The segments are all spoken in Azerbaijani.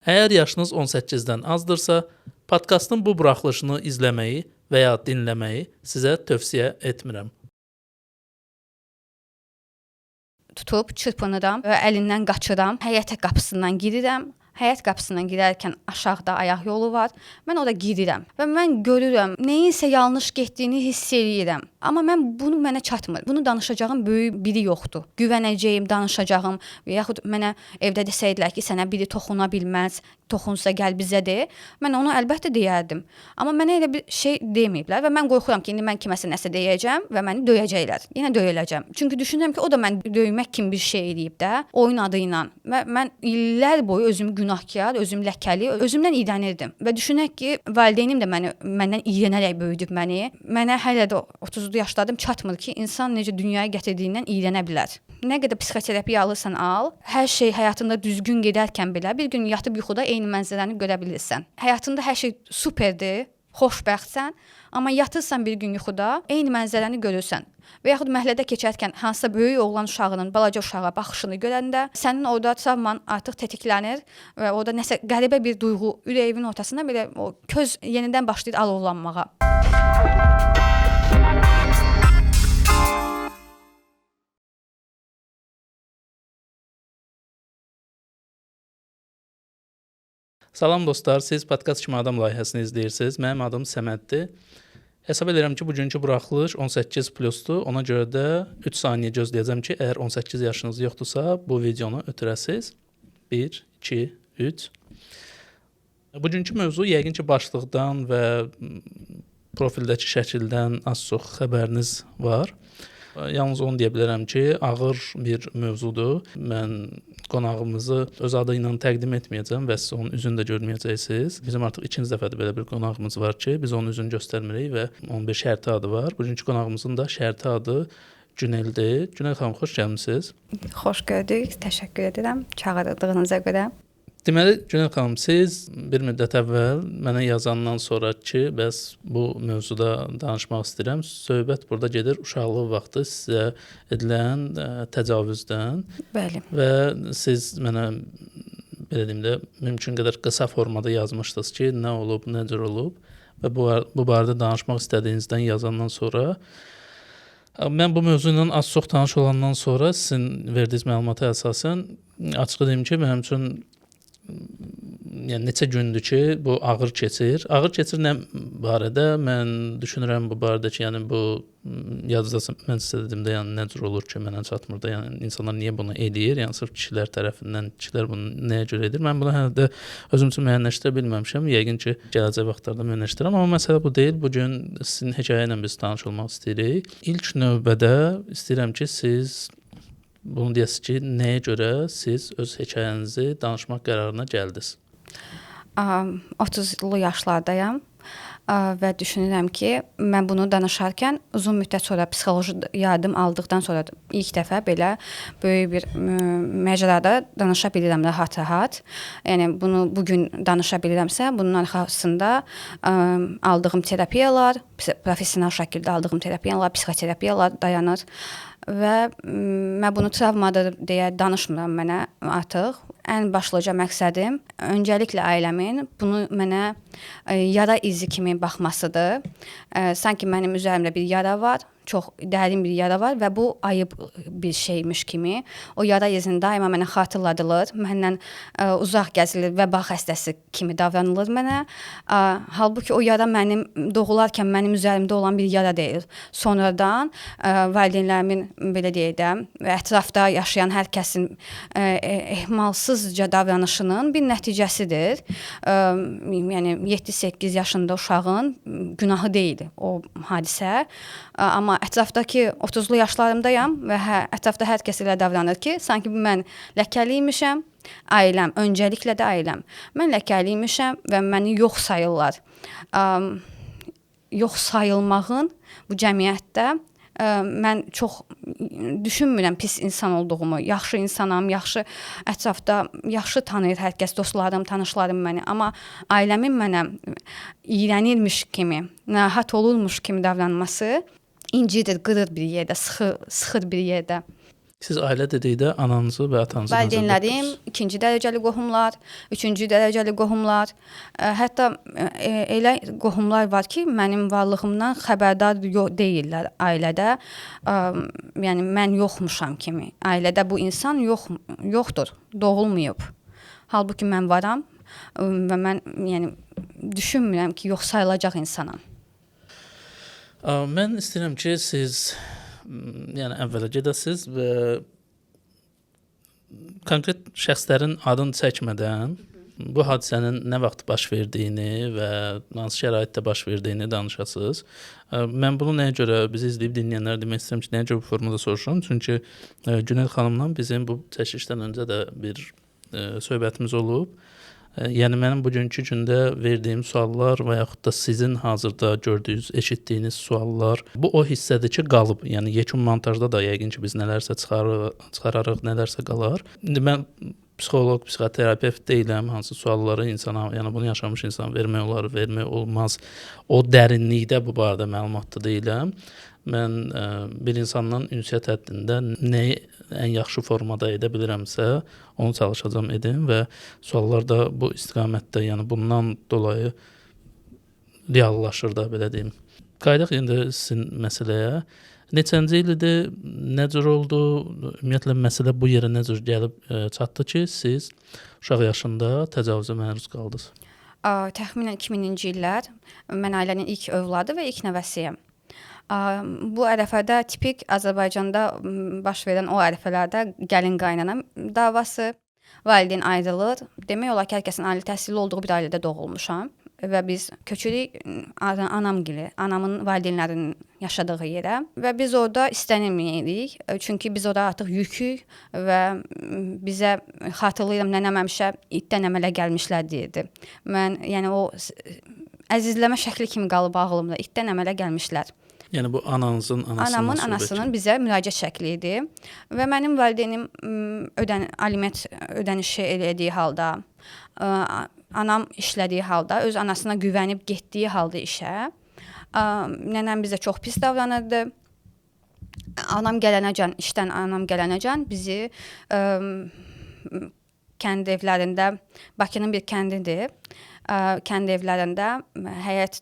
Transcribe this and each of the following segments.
Əgər yaşınız 18-dən azdırsa, podkastın bu buraxılışını izləməyi və ya dinləməyi sizə tövsiyə etmirəm. Tutub çırpınıram və əlindən qaçıram. Həyətə qapısından girirəm. Həyət qapısından girərkən aşağıda ayaq yolu var. Mən ora girirəm və mən görürəm, nəyinsə yanlış getdiyini hiss eləyirəm. Amma mən bunu mənə çatmır. Bunu danışacağım böyük biri yoxdur. Güvənəcəyim, danışacağım və yaxud mənə evdə desəydilər ki, sənə biri toxuna bilməz, toxunsa gəl bizə de. Mən onu əlbəttə deyərdim. Amma mənə elə bir şey deməyiblər və mən qorxuram ki, indi mən kiməsə nəsə deyəcəm və məni döyəcəklər. Yenə döyüləcəm. Çünki düşünürəm ki, o da mən döymək kimi bir şey eləyib də, oyun adı ilə. Və mən illər boyu özümü günahkar, özüm ləkəli, özümdən iyrənirdim. Və düşünək ki, valideynim də məni məndən iyrənərək böyüdüb məni. Mənə hələ də 30-lu yaşlardım çatmır ki, insan necə dünyaya gətirdiyindən iyrənə bilər. Nə qədər psixoterapiya alırsan al, hər şey həyatında düzgün gedərkən belə bir gün yatıb yuxuda eyni mənzərəni görə bilirsən. Həyatında hər şey superdir, xoşbəxtsən, amma yatırsan bir gün yuxuda, eyni mənzərəni görürsən. Və yaxud məhəllədə keçərkən hansısa böyük oğlan uşağının balaca uşağa baxışını görəndə sənin orada travman artıq tetiklənir və orada nəsə qəribə bir duyğu ürəyimin ortasında belə o köz yenidən başlayır alovlanmağa. Salam dostlar, siz Podkast Kimi Adam layihəsini izləyirsiniz. Mənim adım Səməddir. Hesab edirəm ki, bugünkü buraxılış 18+-dur. Ona görə də 3 saniyə gözləyəcəm ki, əgər 18 yaşınız yoxdursa, bu videonu ötürəsiz. 1, 2, 3. Bugünkü mövzu yəqin ki, başlıqdan və profildəki şəkildən az-çox xəbəriniz var. Yalnız onu deyə bilərəm ki, ağır bir mövzudur. Mən qonağımızı öz adı ilə təqdim etməyəcəm və siz onun üzünü də görməyəcəksiniz. Bizim artıq ikinci dəfədir belə bir qonağımız var ki, biz onun üzünü göstərmirik və onun bir şərti adı var. Bugünkü qonağımızın da şərti adı Güneldir. Günel xanım, xoş gəlmisiniz. Xoş gördük. Təşəkkür edirəm çağırdığınıza görə. Deməli, Günel xanım, siz bir müddət əvvəl mənə yazandan sonra ki, bəs bu mövzuda danışmaq istəyirəm. Söhbət burada gedir uşaqlıq vaxtı sizə edilən təcavüzdən. Bəli. Və siz mənə belə deyim də mümkün qədər qısa formada yazmışdınız ki, nə olub, nə cür olub və bu barədə danışmaq istədiyinizdən yazandan sonra mən bu mövzu ilə az-çox tanış olandan sonra sizin verdiyiniz məlumata əsasən açıq deyim ki, mənim üçün yəni neçə gündür ki, bu ağır keçir. Ağır keçir nə barədə? Mən düşünürəm bu barədə ki, yəni bu yazıda mən sizə dedim də, yəni nə cür olur ki, mənə çatmır da, yəni insanlar niyə bunu eləyir? Yəni sırf kişilər tərəfindən, kişilər bunu nəyə görə edir? Mən bunu hələ də özüm üçün müəyyənləşdirə bilməmişəm. Yəqin ki, gələcək vaxtlarda müəyyənləşdirərəm, amma məsələ bu deyil. Bu gün sizin hekayə ilə biz tanış olmaq istəyirik. İlk növbədə istəyirəm ki, siz bunu deyəsiniz ki, nəyə görə siz öz hekayənizi danışmaq qərarına gəldiniz? 30-lu yaşlardayam və düşünürəm ki, mən bunu danışarkən uzun müddət sonra psixoloji yardım aldıqdan sonra ilk dəfə belə böyük bir məcrada danışa bilirəm rahat-rahat. Yəni bunu bu gün danışa bilirəmsə, bunun arxasında aldığım terapiyalar, professional şəkildə aldığım terapiyalar, psixoterapiyalar dayanır. Və mən bunu travmadır deyə danışmıram mənə artıq. Ən başlıca məqsədim öncəliklə ailəmin bunu mənə yara izi kimi baxmasıdır. Sanki mənim üzərimdə bir yara var, çox dərin bir yara var və bu ayıb bir şeymiş kimi. O yara izini daima mənə xatırladılır, məndən uzaq gəzilir, vəba xəstəsi kimi davranılır mənə. Halbuki o yara mənim doğularkən mənim üzərimdə olan bir yara deyil. Sonradan valideynlərimin belə deyək də, ətrafda yaşayan hər kəsin ehmalsızca davranışının bir nəticəsidir. Yəni 7-8 yaşında uşağın günahı deyil o hadisə. Amma ətrafdakı 30-lu yaşlarımdayam və ətrafda hər kəs elə davranır ki, sanki mən ləkəliymişəm, ailəm, öncəliklə də ailəm. Mən ləkəliymişəm və məni yox sayırlar. Yox sayılmağın bu cəmiyyətdə mən çox düşünmürəm pis insan olduğumu. Yaxşı insanam, yaxşı ətrafda yaxşı tanıyır hər kəs, dostlarım, tanışlarım məni. Amma ailəmin mənə iyrənirmiş kimi, narahat olurmuş kimi davranması incidir, qırır bir yerdə, sıxır bir yerdə. Siz ailə dedikdə ananızı və atanızı nəzərdə Valideynlərim, tutursunuz. ikinci dərəcəli qohumlar, üçüncü dərəcəli qohumlar, hətta elə qohumlar var ki, mənim varlığımdan xəbərdar deyillər ailədə. Yəni mən yoxmuşam kimi. Ailədə bu insan yoxdur, doğulmayıb. Halbuki mən varam və mən yəni düşünmürəm ki, yox sayılacaq insanam. Mən istəyirəm ki, siz yəni əvvələ gedəsiz və konkret şəxslərin adını çəkmədən bu hadisənin nə vaxt baş verdiyini və hansı şəraitdə baş verdiyini danışasınız. Mən bunu nəyə görə bizi izləyib dinləyənlərə demək istəyirəm ki, nəyə görə bu formada soruşuram? Çünki Günel xanımla bizim bu çəkilişdən öncə də bir söhbətimiz olub. Yəni mənim bugünkü gündə verdiyim suallar və yaxud da sizin hazırda gördüyünüz, eşitdiyiniz suallar bu o hissədir ki, qalıb. Yəni yekun montajda da yəqin ki, biz nələrsə çıxararıq, nələrsə qalar. İndi mən psixoloq, psixoterapevt deyiləm, hansı sualları insana, yəni bunu yaşamış insana vermək olar, vermək olmaz. O dərinlikdə bu barədə məlumatlı deyiləm. Mən bir insandan ünsiyyət həddində nəyi ən yaxşı formada edə bilirəmsə, onu çalışacağam edim və suallar da bu istiqamətdə, yəni bundan dolayı reallaşır da, belə deyim. Qayıdaq indi sizin məsələyə. Neçənci il idi, nə cür oldu? Ümumiyyətlə məsələ bu yerə nə cür gəlib çatdı ki, siz uşaq yaşında təcavüzə məruz qaldınız? Təxminən 2000-ci illər. Mən ailənin ilk övladı və ilk nəvəsiyəm. Bu ərəfədə tipik Azərbaycanda baş verən o ərəfələrdə gəlin qaynana davası, valideyn ayrılır. Demək olar ki, hər kəsin ali təhsilli olduğu bir ailədə doğulmuşam və biz köçürük anamgili, anamın valideynlərinin yaşadığı yerə və biz orada istənilməyirik. Çünki biz orada artıq yükük və bizə xatırlayıram, nənəm həmişə itdən əmələ gəlmişlər deyirdi. Mən yəni o əzizləmə şəkli kimi qalıb ağlımda, itdən əmələ gəlmişlər. Yəni bu ananızın anasından Anamın anasının bizə müraciət şəkli idi və mənim valideynim aliment ödənişi elədiyi halda, anam işlədiyi halda, öz anasına güvənib getdiyi halda işə, nənəm bizə çox pis davranırdı. Anam gələnəcən, işdən anam gələnəcən bizi kənd evlərində, Bakının bir kəndidir. Kənd evlərində həyət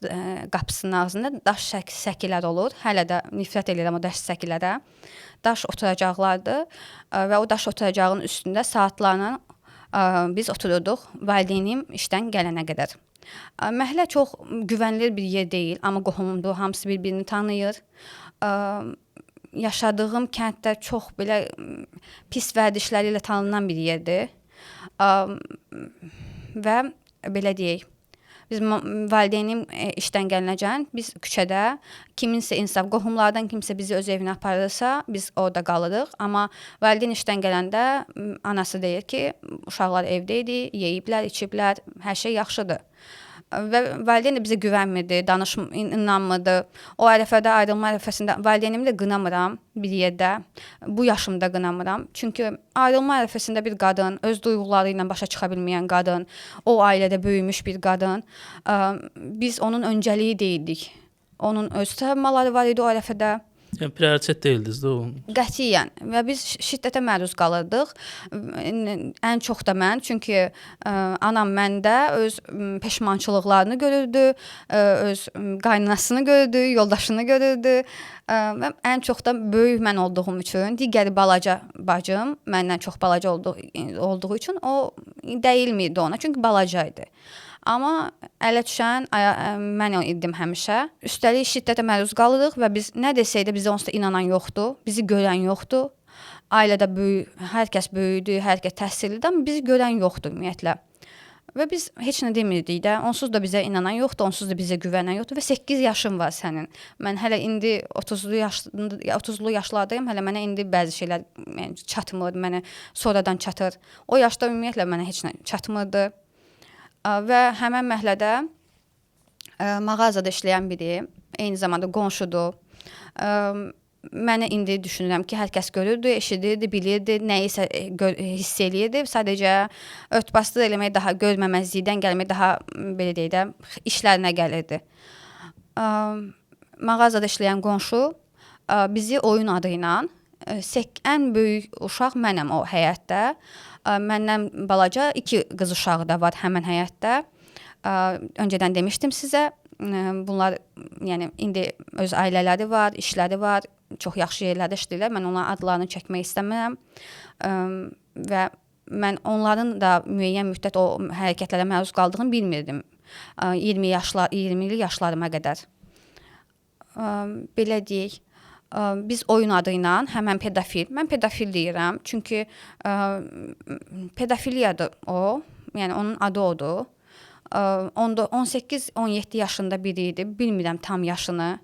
qapısının ağzında daş səkilər olur. Hələ də nifrət eləyirəm o daş səkilərə. Daş oturacaqlardır və o daş oturacağın üstündə saatlarla biz otururduq valideynim işdən gələnə qədər. Məhəllə çox güvənilir bir yer deyil, amma qohumdur, hamısı bir-birini tanıyır. Yaşadığım kənddə çox belə pis vərdişləri ilə tanınan bir yerdir. Və belə deyək, biz valideynim işdən gəlinəcən biz küçədə kiminsə insaf, qohumlardan kimsə bizi öz evinə aparırsa, biz orada qalırıq. Amma valideyn işdən gələndə anası deyir ki, uşaqlar evdə idi, yeyiblər, içiblər, hər şey yaxşıdır. Və valideyn də bizə güvənmirdi, inanmırdı. O ərəfədə, ayrılma ərəfəsində valideynimi də qınamıram bir yerdə. Bu yaşımda qınamıram. Çünki ayrılma ərəfəsində bir qadın, öz duyğuları ilə başa çıxa bilməyən qadın, o ailədə böyümüş bir qadın, biz onun öncəliyi deyildik. Onun öz travmaları var idi o ərəfədə. Yəni prioritet deyildiniz də o. Qətiyyən və biz şiddətə məruz qalırdıq. Ən çox da mən, çünki anam məndə öz peşmançılıqlarını görürdü, öz qaynanasını görürdü, yoldaşını görürdü və ən çox da böyük mən olduğum üçün, digəri balaca bacım məndən çox balaca olduğu üçün o dəyilmirdi ona, çünki balaca idi. Amma ələ düşən mən idim həmişə. Üstəlik şiddətə məruz qalırıq və biz nə desək də bizə onsuz da inanan yoxdur, bizi görən yoxdur. Ailədə böyük, hər kəs böyüdü, hər kəs təhsillidir, amma bizi görən yoxdur ümumiyyətlə. Və biz heç nə demirdik də, onsuz da bizə inanan yoxdur, onsuz da bizə güvənən yoxdur və 8 yaşın var sənin. Mən hələ indi 30-lu yaşlardayım, hələ mənə indi bəzi şeylər yəni, çatmır, mənə sonradan çatır. O yaşda ümumiyyətlə mənə heç nə çatmırdı. Və həmən məhəllədə mağazada işləyən biri, eyni zamanda qonşudur. Mənə indi düşünürəm ki, hər kəs görürdü, eşidirdi, bilirdi, nəyisə hiss eləyirdi. Sadəcə örtbasdır eləmək daha görməməzlikdən gəlmək daha belə deyək də işlərinə gəlirdi. Mağazada işləyən qonşu bizi oyun adı ilə ən böyük uşaq mənəm o həyətdə. Məndən balaca 2 qız uşağı da var həmin həyətdə. Öncədən demişdim sizə, bunlar yəni indi öz ailələri var, işləri var, çox yaxşı yerlərdə işləyirlər. Mən onların adlarını çəkmək istəmirəm. Və mən onların da müəyyən müddət o hərəkətlərə məruz qaldığını bilmirdim. 20 yaşlar, 20-li yaşlarıma qədər. Belə deyək, biz oyun adı ilə həmən pedofil. Mən pedofil deyirəm, çünki pedofiliyadır o. Yəni onun adı odur. Onda 18-17 yaşında biri idi. Bilmirəm tam yaşını.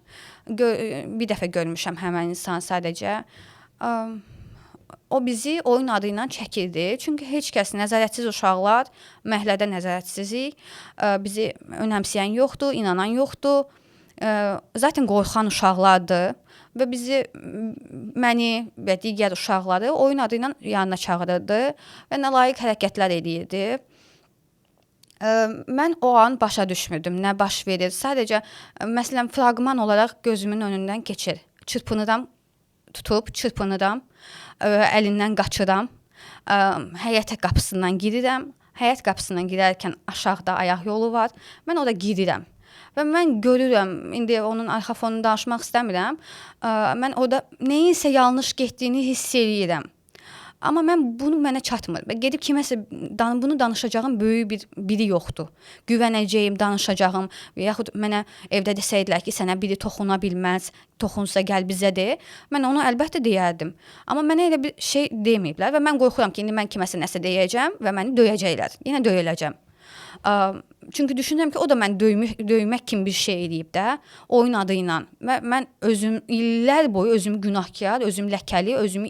Bir dəfə görmüşəm həmən insan sadəcə. O bizi oyun adı ilə çəkirdi. Çünki heç kəs, nəzarətsiz uşaqlar, məhəllədə nəzarətsizlik, bizi önəmsəyən yoxdur, inanan yoxdur. Zaten qorxan uşaqlardır və bizi, məni və digər uşaqları oyun adı ilə yanına çağırırdı və nalayiq hərəkətlər eləyirdi. Mən o an başa düşmürdüm nə baş verir. Sadəcə məsələn fraqman olaraq gözümün önündən keçir. Çırpınıram, tutub çırpınıram, əlindən qaçıram. Həyətə qapısından girirəm. Həyət qapısından girərkən aşağıda ayaq yolu var. Mən orada girirəm. Və mən görürəm, indi onun arxa fonunu danışmaq istəmirəm. Mən orada nəyinsə yanlış getdiyini hiss eləyirəm. Amma mən bunu mənə çatmır. Və gedib kiməsə bunu danışacağım böyük bir biri yoxdur. Güvənəcəyim, danışacağım və yaxud mənə evdə desəydilər ki, sənə biri toxuna bilməz, toxunsa gəl bizə de. Mən onu əlbəttə deyərdim. Amma mənə elə bir şey deməyiblər və mən qorxuram ki, indi mən kiməsə nəsə deyəcəm və məni döyəcəklər. Yenə döyüləcəm. Çünki düşünürəm ki, o da məni döymək kimi bir şey eləyib də, oyun adı ilə. Və mən özüm illər boyu özümü günahkar, özümü ləkəli, özümü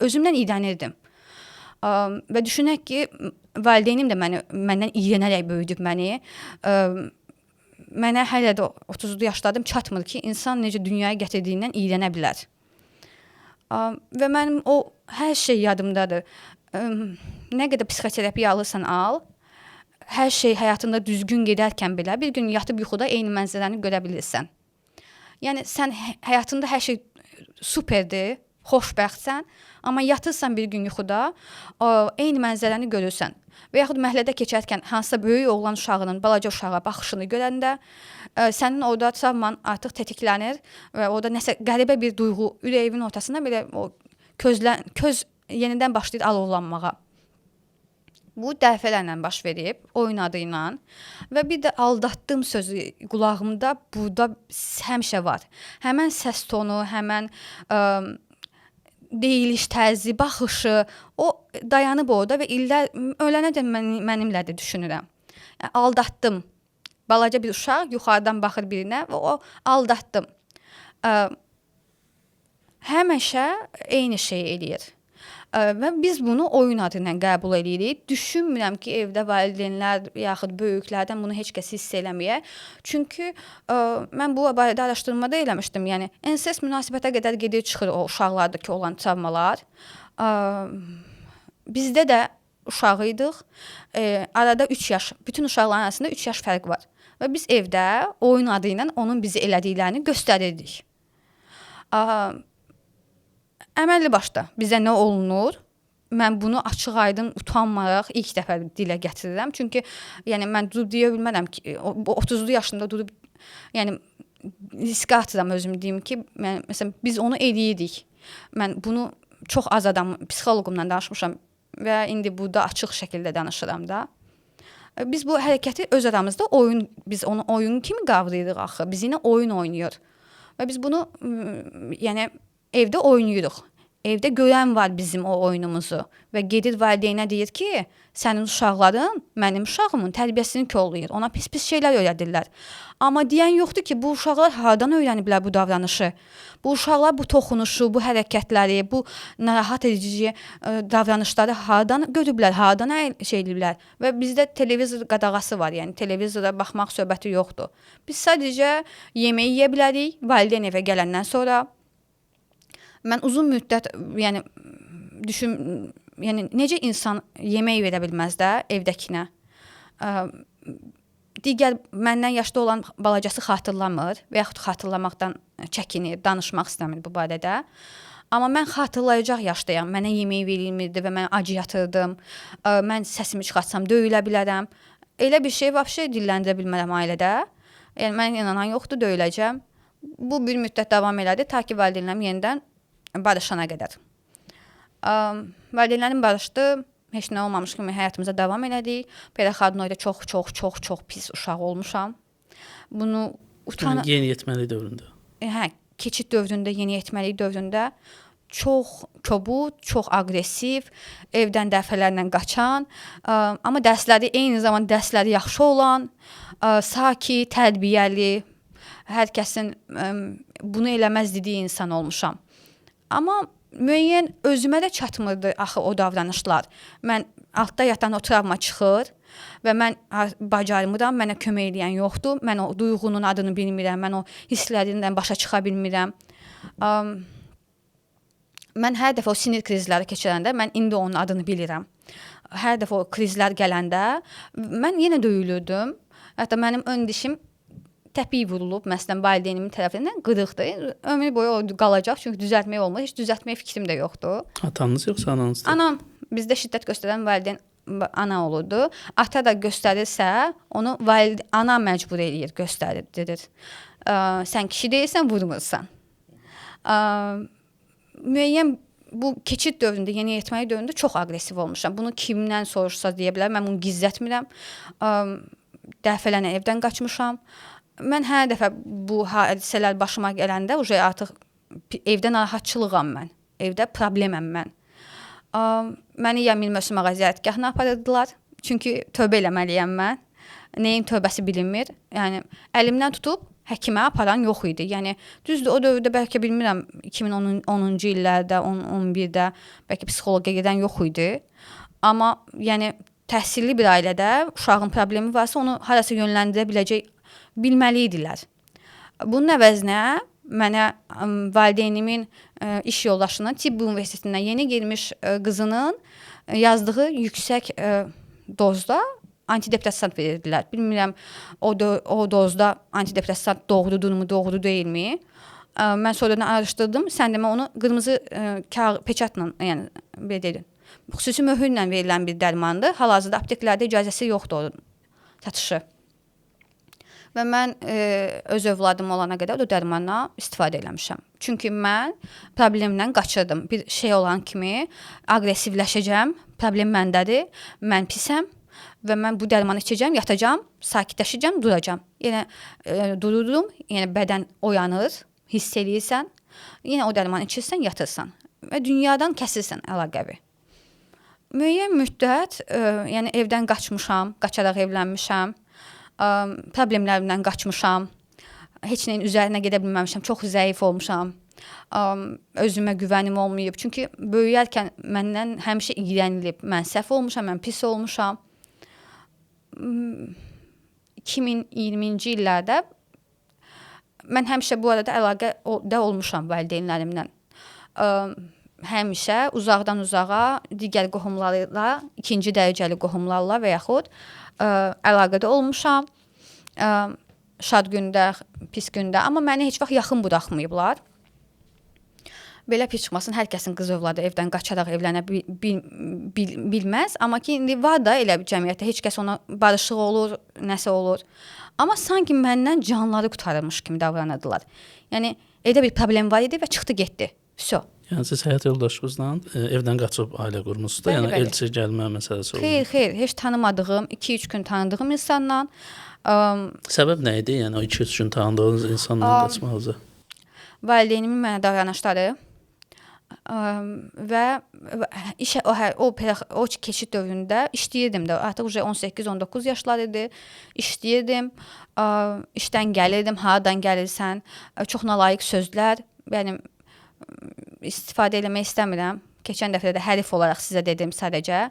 özümdən iyrənirdim. Və düşünək ki, valideynim də məndən iyrənərək böyüdüb məni. Mənə hələ də 30-lu yaşlardım çatmır ki, insan necə dünyaya gətirdiyindən iyrənə bilər. Və mənim o hər şey yadımdadır. Nə qədər psixoterapiya alırsan al, hər şey həyatında düzgün gedərkən belə bir gün yatıb yuxuda eyni mənzərəni görə bilirsən. Yəni sən həyatında hər şey superdir, xoşbəxtsən, amma yatırsan bir gün yuxuda, eyni mənzərəni görürsən. Və yaxud məhəllədə keçərkən hansısa böyük oğlan uşağının balaca uşağa baxışını görəndə sənin orada travman artıq tetiklənir və orada nəsə qəribə bir duyğu ürəyimin ortasında belə o köz yenidən başlayır alovlanmağa. Bu dəfələrlə baş verib, oyun adı ilə və bir də aldatdım sözü qulağımda burada həmişə var. Həmən səs tonu, həmən deyiliş tərzi, baxışı, o dayanıb orada və illər ölənəcən mənimlədir düşünürəm. Yəni, aldatdım. Balaca bir uşaq yuxarıdan baxır birinə və o aldatdım. Həmişə eyni şey eləyir. Və biz bunu oyun adı ilə qəbul eləyirik. Düşünmürəm ki, evdə valideynlər yaxud böyüklərdən bunu heç kəs hiss eləməyə. Çünki mən bu barədə araşdırma da eləmişdim. Yəni ensest münasibətə qədər gedir çıxır o uşaqlardakı olan travmalar. Bizdə də uşağı idik. Arada 3 yaş, bütün uşaqların arasında 3 yaş fərq var. Və biz evdə oyun adı ilə onun bizi elədiklərini göstərirdik. Əməlli başda bizə nə olunur? Mən bunu açıq-aydın utanmayaraq ilk dəfə dilə gətirirəm. Çünki yəni mən durub deyə bilmərəm ki, 30-lu yaşında durub yəni riskə atıram özümü deyim ki, mən, məsələn biz onu eləyirdik. Mən bunu çox az adam psixoloqumla danışmışam və indi burada açıq şəkildə danışıram da. Biz bu hərəkəti öz aramızda oyun, biz onu oyun kimi qavrayırıq axı. Biz yenə oyun oynayır. Və biz bunu yəni evdə oynayırıq. Evdə görən var bizim o oyunumuzu və gedir valideynə deyir ki, sənin uşaqların mənim uşağımın tərbiyəsini korlayır. Ona pis-pis şeylər öyrədirlər. Amma deyən yoxdur ki, bu uşaqlar hardan öyrəniblər bu davranışı? Bu uşaqlar bu toxunuşu, bu hərəkətləri, bu narahat edici davranışları hardan görüblər, hardan şey eləyiblər? Və bizdə televizor qadağası var, yəni televizora baxmaq söhbəti yoxdur. Biz sadəcə yemək yeyə bilərik valideyn evə gələndən sonra. Mən uzun müddət, yəni düşün, yəni necə insan yemək verə bilməz də evdəkinə. Digər məndən yaşda olan balacası xatırlamır və yaxud xatırlamaqdan çəkinir, danışmaq istəmir bu barədə. Amma mən xatırlayacaq yaşdayam. Mənə yemək verilmirdi və mən acı yatırdım. Mən səsimi çıxartsam döyülə bilərəm. Elə bir şey vəbşə dilləndirə bilmərəm ailədə. Yəni mənə inanan yoxdur, döyüləcəm. Bu bir müddət davam elədi ta ki valideynlərim yenidən barışana qədər. Valideynlərim barışdı. Heç nə olmamış kimi həyatımıza davam elədik. Perexadnoyda çox, çox, çox, çox pis uşaq olmuşam. Bunu utan... Yəni, yeniyetməlik dövründə. Hə, keçid dövründə, yeniyetməlik dövründə çox kobud, çox aqressiv, evdən dəfələrlə qaçan, amma dərsləri eyni zamanda dərsləri yaxşı olan, sakit, tərbiyəli, hər kəsin bunu eləməz dediyi insan olmuşam. Amma müəyyən özümə də çatmırdı axı o davranışlar. Mən altda yatan o travma çıxır və mən bacarmıram, mənə kömək eləyən yoxdur. Mən o duyğunun adını bilmirəm, mən o hisslərindən başa çıxa bilmirəm. Mən hər dəfə o sinir krizləri keçirəndə, mən indi onun adını bilirəm. Hər dəfə o krizlər gələndə mən yenə döyülürdüm. Hətta mənim ön dişim təpik vurulub, məsələn, valideynimin tərəfindən qırıqdır. Ömür boyu o qalacaq, çünki düzəltmək olmur. Heç düzəltmək fikrim də yoxdur. Atanız yoxsa ananız? Anam. Bizdə şiddət göstərən valideyn ana olurdu. Ata da göstərirsə, onu ana məcbur eləyir, göstərir, dedir. Sən kişi deyilsən, vurmursan. Müəyyən bu keçid dövründə, yeniyetməlik dövründə çox aqressiv olmuşam. Bunu kimdən soruşsa deyə bilər, mən bunu gizlətmirəm. Dəfələrlə evdən qaçmışam. Mən hər dəfə bu hadisələr başıma gələndə artıq evdə narahatçılığam mən. Evdə probleməm mən. Məni ya Mir Möhsüm ağa ziyarətgahına aparırdılar. Çünki tövbə eləməliyəm mən. Nəyin tövbəsi bilinmir. Yəni əlimdən tutub həkimə aparan yox idi. Yəni düzdür, o dövrdə bəlkə bilmirəm 2010-cu illərdə, 10-11-də bəlkə psixoloqa gedən yox idi. Amma yəni təhsilli bir ailədə uşağın problemi varsa onu harasa yönləndirə biləcək bilməli idilər. Bunun əvəzinə mənə valideynimin iş yoldaşının tibb universitetindən yeni girmiş qızının yazdığı yüksək dozda antidepressant verirdilər. Bilmirəm o dozda antidepressant doğrudurmu, doğru deyilmi? Mən sonradan araşdırdım. Sən demə onu qırmızı peçatla, yəni belə deyim, xüsusi möhürlə verilən bir dərmandır. Hal-hazırda apteklərdə icazəsi yoxdur onun satışı. Və mən öz övladım olana qədər o dərmandan istifadə eləmişəm. Çünki mən problemdən qaçırdım. Bir şey olan kimi aqressivləşəcəm, problem məndədir, mən pisəm və mən bu dərmanı içəcəm, yatacam, sakitləşəcəm, duracam. Yenə dururdum, yenə bədən oyanır, hiss eləyirsən, yenə o dərmanı içirsən, yatırsan və dünyadan kəsirsən əlaqəvi. Müəyyən müddət, yəni evdən qaçmışam, qaçaraq evlənmişəm. Problemlərimdən qaçmışam, heç nəyin üzərinə gedə bilməmişəm, çox zəif olmuşam, özümə güvənim olmayıb. Çünki böyüyərkən məndən həmişə iyrənilib, mən səhv olmuşam, mən pis olmuşam. 2020-ci illərdə mən həmişə bu arada əlaqədə olmuşam valideynlərimlə. Həmişə uzaqdan uzağa digər qohumlarla, ikinci dərəcəli qohumlarla və yaxud əlaqədə olmuşam. Şad gündə, pis gündə, amma məni heç vaxt yaxın buraxmayıblar. Belə pis çıxmasın, hər kəsin qız övladı evdən qaçaraq evlənə bilməz. Amma ki, indi var da elə bir cəmiyyətdə, heç kəs ona barışıq olur, nəsə olur. Amma sanki məndən canları qurtarılmış kimi davranırdılar. Yəni, evdə bir problem var idi və çıxdı getdi. Vso. Yəni, siz həyat yoldaşınızla evdən qaçıb ailə qurmuşsunuz da, yəni bəli. Elçi gəlmə məsələsi oldu. Xeyr, xeyr, heç tanımadığım, 2-3 gün tanıdığım insanla. Səbəb nə idi? Yəni, o 2-3 gün tanıdığınız insanla qaçmağınıza? Valideynimin mənə davranışları və işə, o keçid dövründə işləyirdim də. Artıq 18-19 yaşlar idi. İşləyirdim. İşdən gəlirdim. Hardan gəlirsən? Çox nalayiq sözlər. Yəni istifadə eləmək istəmirəm. Keçən dəfə də hərif olaraq sizə dedim sadəcə.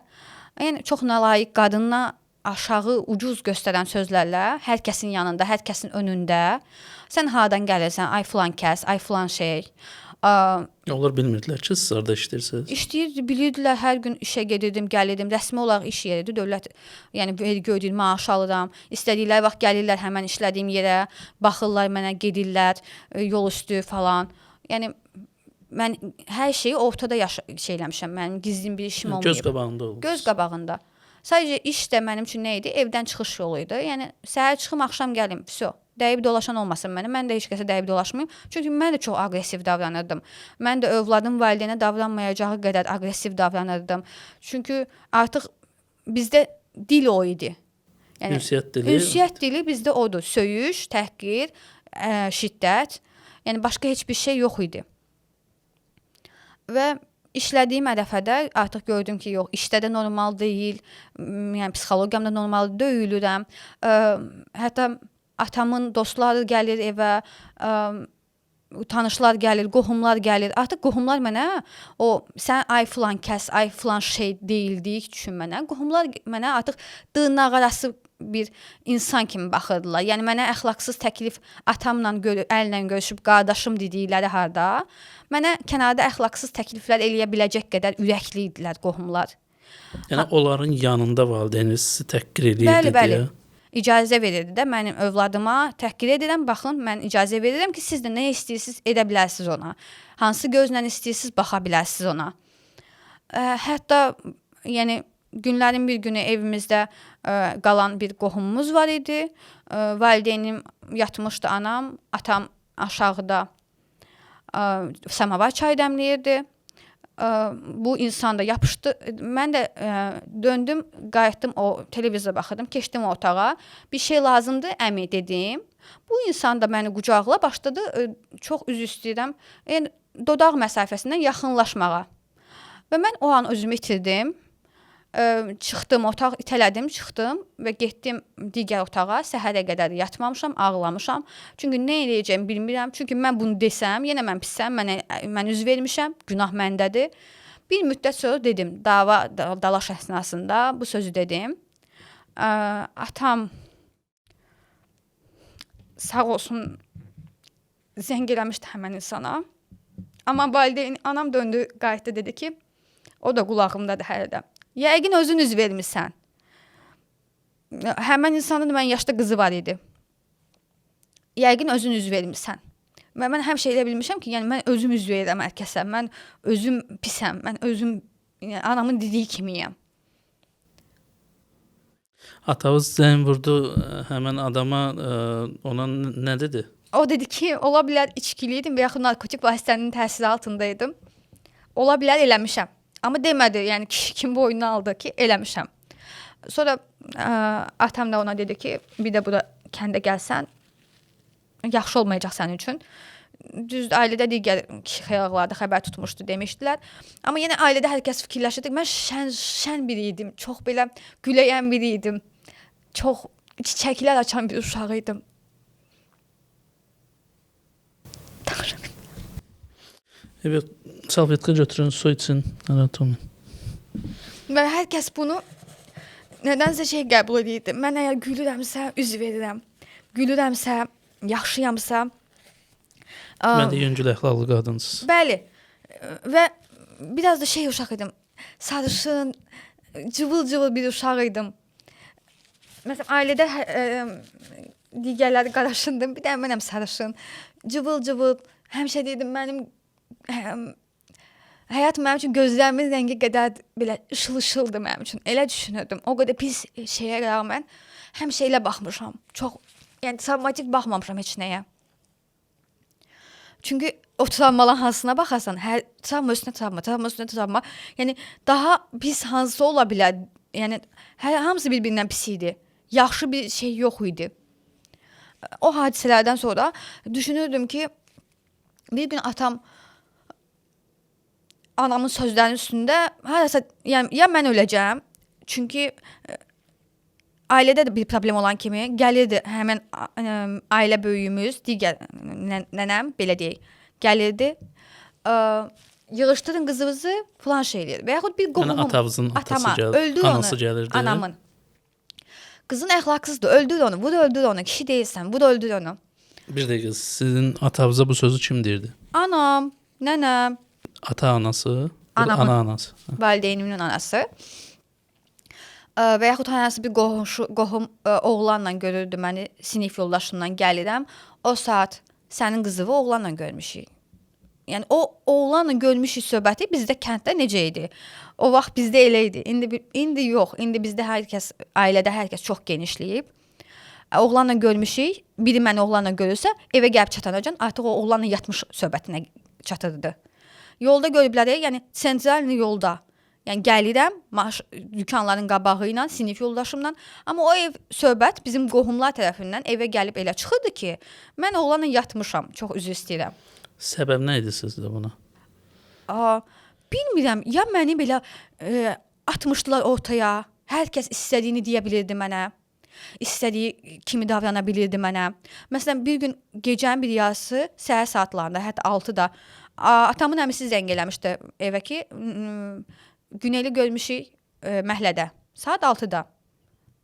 Yəni çox nalayiq, qadına aşağı, ucuz göstərən sözlərlə hər kəsin yanında, hər kəsin önündə sən hardan gəlirsən? Ay filan kəs, ay filan şey. Onlar bilmirdilər ki, siz harda işləyirsiniz? İşləyirdi, bilirdilər, hər gün işə gedirdim, gəlirdim. Rəsmi olaraq iş yeridir, dövlət, yəni vergi ödəyir, maaş alıram. İstədikləri vaxt gəlirlər həmən işlədiyim yerə, baxırlar mənə, gedirlər, yol üstü falan. Yəni Mən hər şeyi ortada şey eləmişəm. Mənim gizlin bir işim olmayıb. Göz qabağında oldu. Göz qabağında. Sadəcə iş də mənim üçün nə idi? Evdən çıxış yolu idi. Yəni səhər çıxım, axşam gəlim. Vəsə. Dəyib dolaşan olmasın mənə. Mən də heç kəsə dəyib dolaşmayım. Çünki mən də çox aqressiv davranırdım. Mən də övladım valideynə davranmayacağı qədər aqressiv davranırdım. Çünki artıq bizdə dil o idi. Yəni ünsiyyət dili. Ünsiyyət dili bizdə odur. Söyüş, təhqir, şiddət. Yəni başqa heç bir şey yox idi. Və işlədiyim ərəfədə artıq gördüm ki, yox, işdə də normal deyil, yəni psixologiyam da normal döyülürəm. Hətta atamın dostları gəlir evə, tanışlar gəlir, qohumlar gəlir. Artıq qohumlar mənə o sən ay filan kəs, ay filan şey deyildik üçün mənə. Qohumlar mənə artıq dırnaqarası bir insan kimi baxırdılar. Yəni mənə əxlaqsız təklif atamla əllə görüşüb qardaşım dedikləri harda, mənə kənarda əxlaqsız təkliflər eləyə biləcək qədər ürəkli idilər qohumlar. Yəni onların yanında valideyniniz sizi təhqir eləyirdi bəli, bəli. Deyə. İcazə verirdi də mənim övladıma təhqir edirəm. Baxın, mən icazə verirəm ki, siz də nə istəyirsiniz edə bilərsiniz ona. Hansı gözlə istəyirsiniz baxa bilərsiniz ona. Hətta yəni günlərin bir günü evimizdə qalan bir qohumumuz var idi. Valideynim yatmışdı, anam, atam aşağıda samavar çay dəmləyirdi. Bu insan da yapışdı. Mən də döndüm, qayıtdım, o televizora baxırdım, keçdim o otağa. Bir şey lazımdır, əmi dedim. Bu insan da məni qucaqla başladı, çox üzr istəyirəm, yəni dodaq məsafəsindən yaxınlaşmağa. Və mən o an özümü itirdim. Çıxdım, otaq itələdim, çıxdım və getdim digər otağa. Səhərə qədər yatmamışam, ağlamışam. Çünki nə eləyəcəyimi bilmirəm. Çünki mən bunu desəm, yenə mən pisəm, mən üz vermişəm, günah məndədir. Bir müddət sonra dedim, dava, dalaş əsnasında bu sözü dedim. Atam sağ olsun zəng eləmişdi həmən insana. Amma valideyn, anam döndü, qayıtdı, dedi ki, o da qulağımdadır hələ də. Yəqin özün üz vermisən. Həmən insanın da mənim yaşda qızı var idi. Yəqin özün üz vermisən. Və mən həmişə elə bilmişəm ki, yəni mən özüm üz verirəm hər kəsə. Mən özüm pisəm, mən özüm yəni, anamın dediyi kimiyəm. Atavız zəng vurdu həmən adama, ona nə dedi? O dedi ki, ola bilər içkili idim və yaxud narkotik vasitənin təsiri altındaydım. Ola bilər eləmişəm. Amma demədi, yəni kişi kim boynuna aldı ki, eləmişəm. Sonra atam da ona dedi ki, bir də bura kəndə gəlsən, yaxşı olmayacaq sənin üçün. Düzdür, ailədə digər kişi xəyallarda xəbər tutmuşdu demişdilər. Amma yenə ailədə hər kəs fikirləşirdi. Mən şən biri idim, çox belə güləyən biri idim. Çox çiçəklər açan bir uşaq idim. Evet, salfetka götürün, su için, narahat olmayın. Və hər kəs bunu nədənsə şey qəbul edirdi. Mən əgər gülürəmsə, üz verirəm. Gülürəmsə, yaxşıyamsa. Mən də yüngül əxlaqlı qadınsınız. Bəli. Və biraz da şey uşaq idim. Sarışın, cıvıl-cıvıl bir uşaq idim. Məsələn, ailədə digərləri qaraşındım. Bir də mənəm sarışın. Cıvıl-cıvıl. Həmişə deyirdim, mənim həyat mənim üçün gözlərimin rəngi qədər belə ışıl-ışıldı mənim üçün. Elə düşünürdüm. O qədər pis şeyə rəğmən həmişə elə baxmışam. Çox, yəni travmatik baxmamışam heç nəyə. Çünki o travmaların hansına baxarsan, hər travma üstünə travma, travma üstünə travma. Yəni daha pis hansı ola bilər? Yəni hamısı bir-birindən pis idi. Yaxşı bir şey yox idi. O hadisələrdən sonra düşünürdüm ki, bir gün atam anamın sözlərinin üstündə harasa, yəni ya mən öləcəm, çünki ailədə də bir problem olan kimi gəlirdi həmən ailə böyüyümüz, digər nənəm belə deyək, gəlirdi, yığışdırın qızınızı filan şey eləyir və yaxud bir qohumum, yəni atavızın atama, öldür anası gəlirdi. Anamın. Qızın əxlaqsızdır, öldür onu, vur öldür onu, kişi deyilsən, vur öldür onu. Bir dəqiqə, sizin atavıza bu sözü kim deyirdi? Anam, nənəm. Ata anası, anamın, ana anası. Valideynimin anası. Və yaxud hansı bir qohum oğlanla görürdü məni, sinif yoldaşımla gəlirəm. O saat sənin qızını oğlanla görmüşük. Yəni o oğlanla görmüşük söhbəti bizdə kənddə necə idi? O vaxt bizdə elə idi. İndi yox. İndi bizdə hər kəs, ailədə hər kəs çox genişləyib. Oğlanla görmüşük. Biri məni oğlanla görürsə, evə gəlib çatanacan artıq o oğlanla yatmış söhbətinə çatırdı. Yolda görüblər, yəni sentralni yolda. Yəni gəlirəm dükanların qabağı ilə, sinif yoldaşımla, amma o ev söhbət bizim qohumlar tərəfindən evə gəlib elə çıxırdı ki, mən oğlanla yatmışam. Çox üzr istəyirəm. Səbəb nə idi sizdə buna? Bilmirəm, ya məni belə atmışdılar ortaya. Hər kəs istədiyini deyə bilirdi mənə. İstədiyi kimi davrana bilirdi mənə. Məsələn, bir gün gecənin bir yarısı, səhər saatlarında, hətta 6-da atamın əmisi zəng eləmişdi evə ki, Güneli görmüşük məhəllədə. Saat 6-da.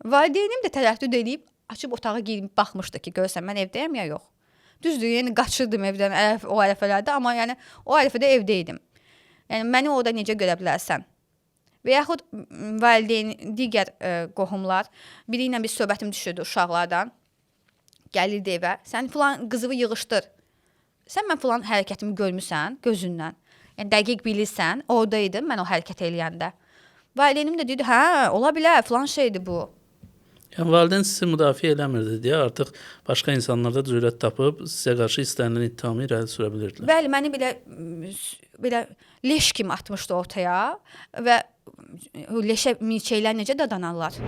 Valideynim də tərəddüd eləyib açıb otağa girib baxmışdı ki, görürsən mən evdəyəm ya yox. Düzdür, yəni qaçırdım evdən o ərəfələrdə, amma yəni o ərəfədə evdə idim. Yəni məni orada necə görə bilərsən? Və yaxud valideyn, digər qohumlar, biri ilə bir söhbətim düşürdü uşaqlardan. Gəlirdi evə, sən filan qızını yığışdır. Sən mən filan hərəkətimi görmüsən gözündən. Yəni dəqiq bilirsən, orada idim mən o hərəkət eləyəndə. Valideynim də deyirdi, hə, ola bilər, filan şeydir bu. Yəni valideyn sizi müdafiə eləmirdi deyə artıq başqa insanlar da cürət tapıb sizə qarşı istənilən ittihamı irəli sürə bilirdilər. Bəli, məni belə leş kimi atmışdı ortaya və leşə milçəklər necə dadanarlar.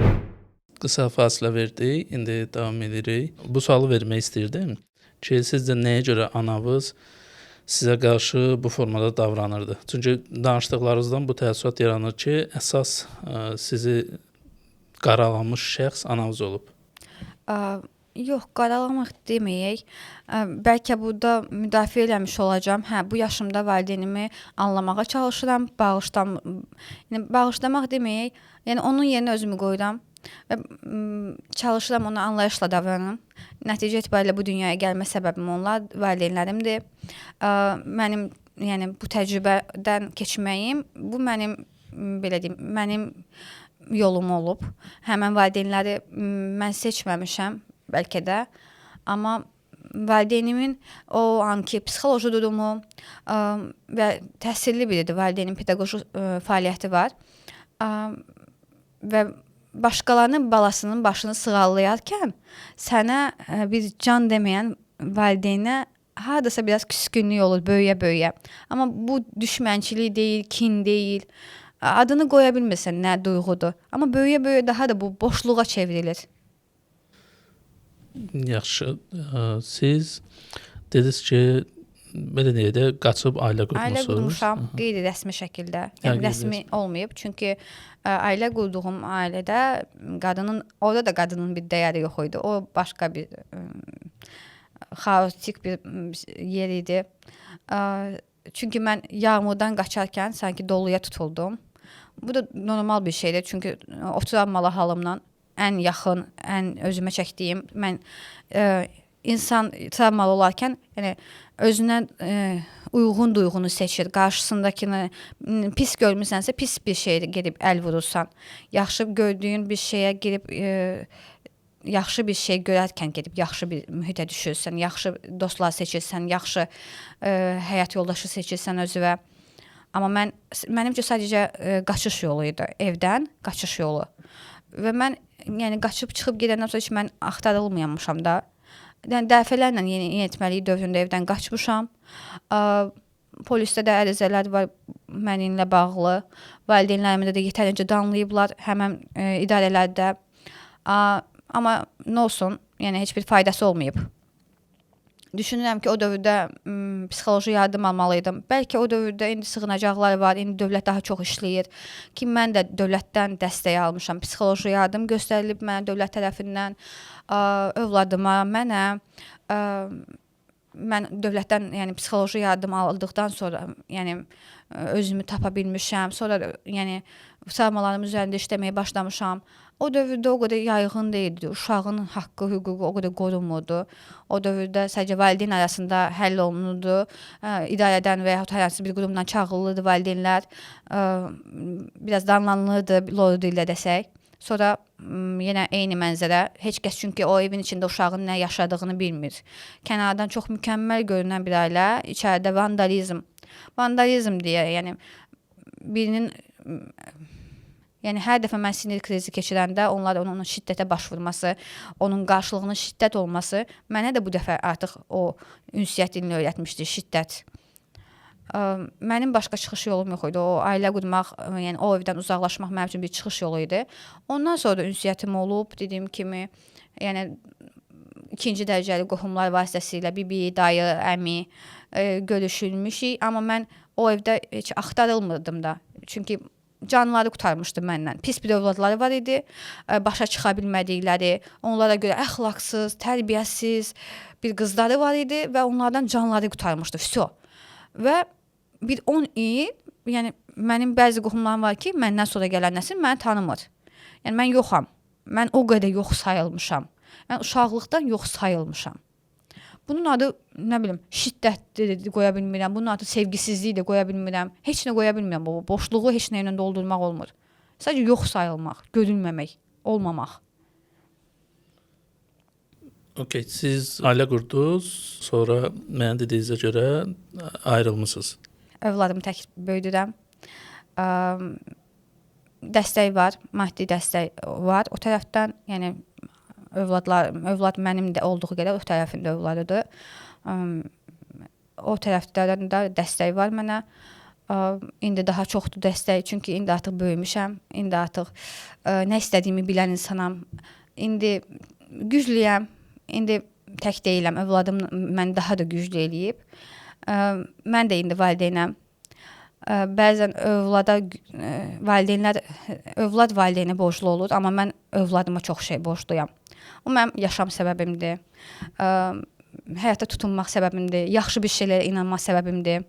Qısa fasilə verdik, indi davam edirik. Bu sualı vermək istəyirdim ki, sizcə nəyə görə anavız sizə qarşı bu formada davranırdı? Çünki danışdıqlarınızdan bu təəssürat yaranır ki, əsas sizi qaralanmış şəxs anavız olub. Yox, qaralamaq deməyək. Bəlkə burada müdafiə eləmiş olacağam. Hə, bu yaşımda valideynimi anlamağa çalışıram. Yəni bağışlamaq deməyək. Yəni onun yerinə özümü qoyuram və çalışıram ona anlayışla davranım. Nəticə etibarilə bu dünyaya gəlmə səbəbim onlar, valideynlərimdir. Mənim yəni bu təcrübədən keçməyim, bu mənim belə deyim, mənim yolum olub. Həmən valideynləri mən seçməmişəm bəlkə də, amma valideynimin o anki psixoloji durumu və təhsilli biridir. Valideynin pedaqoji fəaliyyəti var. Və başqalarının balasının başını sığallayarkən sənə bir can deməyən valideynə hardasa biraz küskünlük olur böyüyə-böyüyə. Amma bu düşmənçilik deyil, kin deyil. Adını qoya bilmirsən nə duyğudur. Amma böyüyə-böyüyə daha da bu boşluğa çevrilir. Yaxşı, siz dediniz ki, belə deyək də, qaçıb ailə qurmusunuz. Ailə qurmuşam, qeyri-rəsmi şəkildə. Yəni rəsmi olmayıb, çünki ailə qurduğum ailədə qadının, orada da qadının bir dəyəri yox idi. O başqa bir xaotik bir yer idi. Çünki mən yağmurdan qaçarkən sanki doluya tutuldum. Bu da normal bir şeydir, çünki o travmalı halımdan ən yaxın, ən özümə çəkdiyim, mən insan travmalı olarkən, yəni özünə uyğun duyğunu seçir, qarşısındakını pis görmüsənsə pis bir şeyə gedib əl vurursan, yaxşı gördüyün bir şeyə girib yaxşı bir şey görərkən gedib yaxşı bir mühitə düşürsən, yaxşı dostlar seçirsən, yaxşı həyat yoldaşı seçirsən özünə. Amma mənim üçün sadəcə qaçış yolu idi, evdən qaçış yolu. Və mən yəni qaçıb çıxıb gedəndən sonra heç mən axtarılmamışam da. Yəni dəfələrlə yeniyetməlik dövründə evdən qaçmışam. Polisdə də ərizələr var mənimlə bağlı. Valideynlərimi də yetərincə danlayıblar həmən idarələrdə. Amma nə olsun, yəni heç bir faydası olmayıb. Düşünürəm ki, o dövrdə psixoloji yardım almalıydım. Bəlkə o dövrdə indi sığınacaqlar var, indi dövlət daha çox işləyir. Ki, mən də dövlətdən dəstək almışam. Psixoloji yardım göstərilib mənə dövlət tərəfindən, övladıma, mənə. Mən dövlətdən yəni psixoloji yardım aldıqdan sonra, yəni özümü tapa bilmişəm. Sonra yəni travmalarım üzərində işləməyə başlamışam. O dövrdə o qədər yayğın deyildi. Uşağın haqqı, hüququ o qədər qorunmurdu. O dövrdə sadəcə valideyn arasında həll olunurdu. İdarədən və yaxud hər hansı bir qurumdan çağırılırdı valideynlər. Biraz danlanılırdı, loru dillə desək. Sonra yenə eyni mənzərə. Heç kəs çünki o evin içində uşağın nə yaşadığını bilmir. Kənardan çox mükəmməl görünən bir ailə, içəridə vandalizm. Vandalizm deyə, yəni birinin, yəni hər dəfə mən sinir krizi keçirəndə onlar onun şiddətə başvurması, onun qarşılığının şiddət olması mənə də bu dəfə artıq o ünsiyyət dilini öyrətmişdi, şiddət. Mənim başqa çıxış yolum yox idi. O ailə qurmaq, yəni o evdən uzaqlaşmaq mənim üçün bir çıxış yolu idi. Ondan sonra da ünsiyyətim olub, dediyim kimi, yəni ikinci dərəcəli qohumlar vasitəsilə bibi, dayı, əmi görüşülmüşük, amma mən o evdə heç axtarılmırdım da. Çünki canları qurtarmışdı məndən. Pis bir övladları var idi, başa çıxa bilmədikləri, onlara görə əxlaqsız, tərbiyəsiz bir qızları var idi və onlardan canları qurtarmışdı. Vso. Və bir 10 il, yəni mənim bəzi qohumlarım var ki, məndən sonra gələn nəsil məni tanımır. Yəni mən yoxam. Mən o qədər yox sayılmışam. Mən uşaqlıqdan yox sayılmışam. Bunun adı, nə bilim, şiddətdir qoya bilmirəm. Bunun adı sevgisizlik də qoya bilmirəm. Heç nə qoya bilmirəm. Bu boşluğu heç nə ilə doldurmaq olmur. Sadəcə yox sayılmaq, görünməmək, olmamaq. Okey, siz ailə qurdunuz, sonra mənə dediyinizə görə ayrılmısınız. Övladımı tək böyüdürəm. Dəstək var, maddi dəstək var. O tərəfdən, yəni övlad mənim də olduğu qədər o tərəfin də övladıdır. O tərəfdən də dəstək var mənə. İndi daha çoxdur dəstək, çünki indi artıq böyümüşəm. İndi artıq nə istədiyimi bilən insanam. İndi güclüyəm. İndi tək deyiləm. Övladım məni daha da güclü eləyib. Mən də indi valideynəm. Bəzən övlada valideynlər övlad valideynə borclu olur, amma mən övladıma çox şey borcluyam. O mənim yaşam səbəbimdir. Həyata tutunmaq səbəbimdir. Yaxşı bir şeylərə inanmaq səbəbimdir.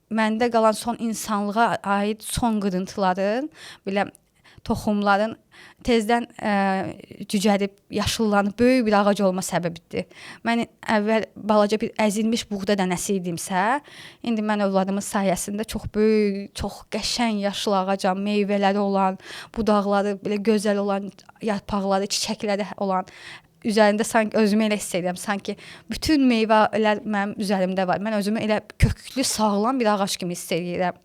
Məndə qalan son insanlığa aid son qırıntıların, belə toxumların tezdən cücərib, yaşıllanıb böyük bir ağac olma səbəbidir. Mən əvvəl balaca bir əzilmiş buğda dənəsi idimsə, indi mən övladımın sayəsində çox böyük, çox qəşəng yaşıl ağacam, meyvələri olan, budaqları belə gözəl olan, yarpaqları, çiçəkləri olan, üzərində sanki özümü elə hiss edirəm, sanki bütün meyvələr mənim üzərimdə var. Mən özümü elə köklü, sağlam bir ağac kimi hiss edirəm.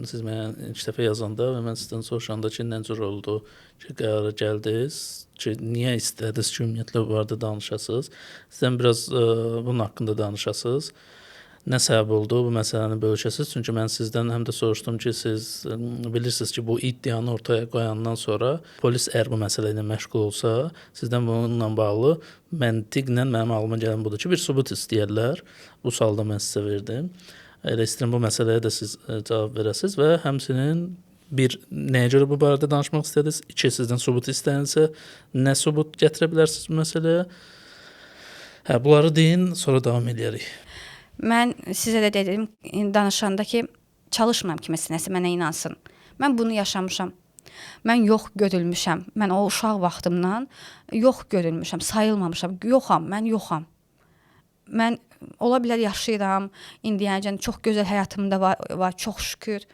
Siz mənə ilk dəfə yazanda və mən sizdən soruşanda ki, nə cür oldu ki, qərara gəldiniz, ki, niyə istədiniz ki, ümumiyyətlə bu barədə danışasınız? Sizdən biraz bunun haqqında danışasınız. Nə səbəb oldu bu məsələni bölüşəsiniz? Çünki mən sizdən həm də soruşdum ki, siz bilirsiniz ki, bu iddianı ortaya qoyandan sonra polis əgər bu məsələ ilə məşğul olsa, sizdən bununla bağlı məntiqlə mənim ağlıma gələn budur ki, bir sübut istəyərlər. Bu sualı da mən sizə verdim. Elə istəyirəm bu məsələyə də siz cavab verəsiniz və həmçinin bir, nəyə görə bu barədə danışmaq istədiniz? İki, sizdən sübut istənilsə, nə sübut gətirə bilərsiniz bu məsələyə? Hə, bunları deyin, sonra davam eləyərik. Mən sizə də dedim danışanda ki, çalışmıram kiməsə nəsə mənə inansın. Mən bunu yaşamışam. Mən yox görülmüşəm. Mən o uşaq vaxtımdan yox görülmüşəm, sayılmamışam. Yoxam, mən yoxam. Mən ola bilər yaşayıram, indiyəcən çox gözəl həyatımda var, çox şükür.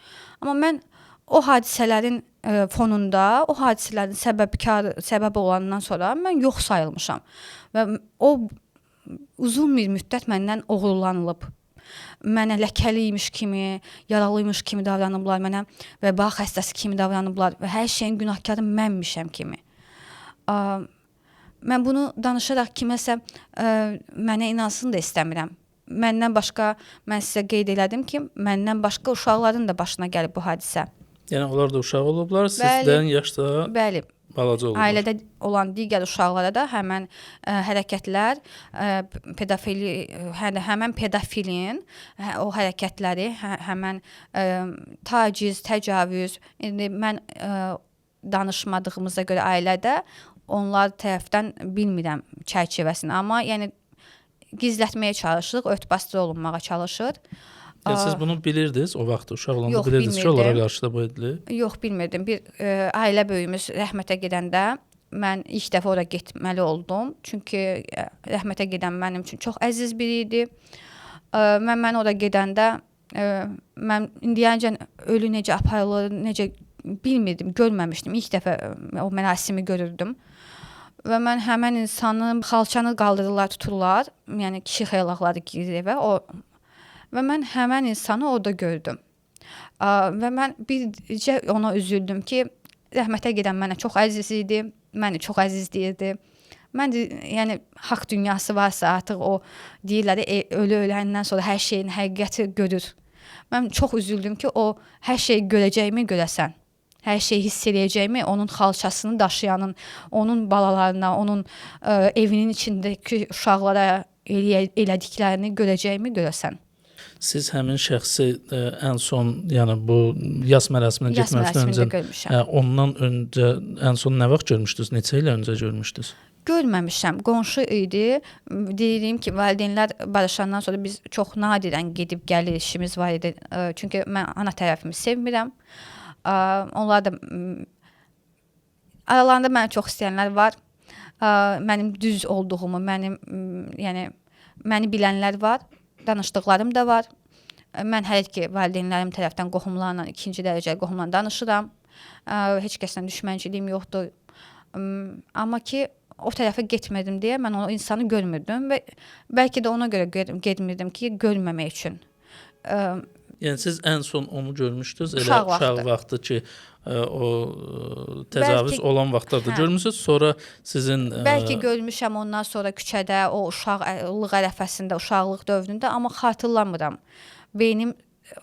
Amma mən o hadisələrin fonunda, o hadisələrin səbəbi olandan sonra mən yox sayılmışam. Və o uzun bir müddət məndən oğurlanılıb. Mənə ləkəliymiş kimi, yaralıymış kimi davranıblar, mənə vəba xəstəsi kimi davranıblar və hər şeyin günahkarı mənmişəm kimi. Mən bunu danışaraq kiməsə mənə inansın da istəmirəm. Məndən başqa, mən sizə qeyd elədim ki, məndən başqa uşaqların da başına gəlib bu hadisə. Yəni onlar da uşaq olublar, sizdən yaşda bəli, balaca olublar. Ailədə olan digər uşaqlara da həmən hərəkətlər, pedofili, həmən pedofilin o hərəkətləri, həmən taciz, təcavüz. İndi mən danışmadığımıza görə ailədə onlar tərəfdən bilmirəm çərçivəsini, amma yəni gizlətməyə çalışırıq, örtbasdır olunmağa çalışır. Yəni siz bunu bilirdiniz o vaxt uşaq olanda, yox, bilirdiniz ki, onlara qarşı da bu edilib? Yox, bilmirdim. Bir ailə böyüyümüz rəhmətə gedəndə mən ilk dəfə ora getməli oldum. Çünki rəhmətə gedən mənim üçün çox əziz biri idi. Mən ora gedəndə mən indiyəcən ölü necə aparılır, necə Bilmirdim, görməmişdim. İlk dəfə o mərasimi görürdüm. Və mən həmin insanı xalçanı qaldırırlar, tuturlar. Yəni kişi xeyirxahları girir evə. O və mən həmin insanı orada gördüm. Və mən bircə ona üzüldüm ki, rəhmətə gedən mənə çox əziz idi, məni çox əzizləyirdi. Mən də, yəni haqq dünyası varsa artıq o deyirlər ölü öləndən sonra hər şeyin həqiqəti görür. Mən çox üzüldüm ki, o hər şeyi görəcəyimi görəsən. Hər şeyi hiss eləyəcəyimi, onun xalçasını daşıyanın, onun balalarına, onun evinin içindəki uşaqlara elədiklərini görəcəyimi görəsən. Siz həmin şəxsi ən son, yəni bu yas mərasiminə getməmişdən öncə, ondan öncə ən son nə vaxt görmüşdünüz? Neçə il öncə görmüşdünüz? Görməmişəm. Qonşu idi. Deyirəm ki, valideynlər barışandan sonra biz çox nadirən gedib gəlir işimiz var idi. Çünki mən ana tərəfimi sevmirəm. Onlar da aralarında məni çox istəyənlər var. Mənim düz olduğumu, mənim yəni məni bilənlər var. Danışdıqlarım da var. Mən hələ ki valideynlərim tərəfdən qohumlarla, ikinci dərəcəli qohumlarla danışıram. Heç kəslə düşmənçiliyim yoxdur. Amma ki o tərəfə getmədim deyə mən o insanı görmürdüm və bəlkə də ona görə getmirdim ki, görməmək üçün. Yəni siz ən son onu görmüşdünüz, elə uşaq vaxtı ki, o təcavüz olan vaxtlarda görmüsünüz, sonra sizin bəlkə görmüşəm ondan sonra küçədə, o uşaqlıq ərəfəsində, uşaqlıq dövründə, amma xatırlamıram. Beynim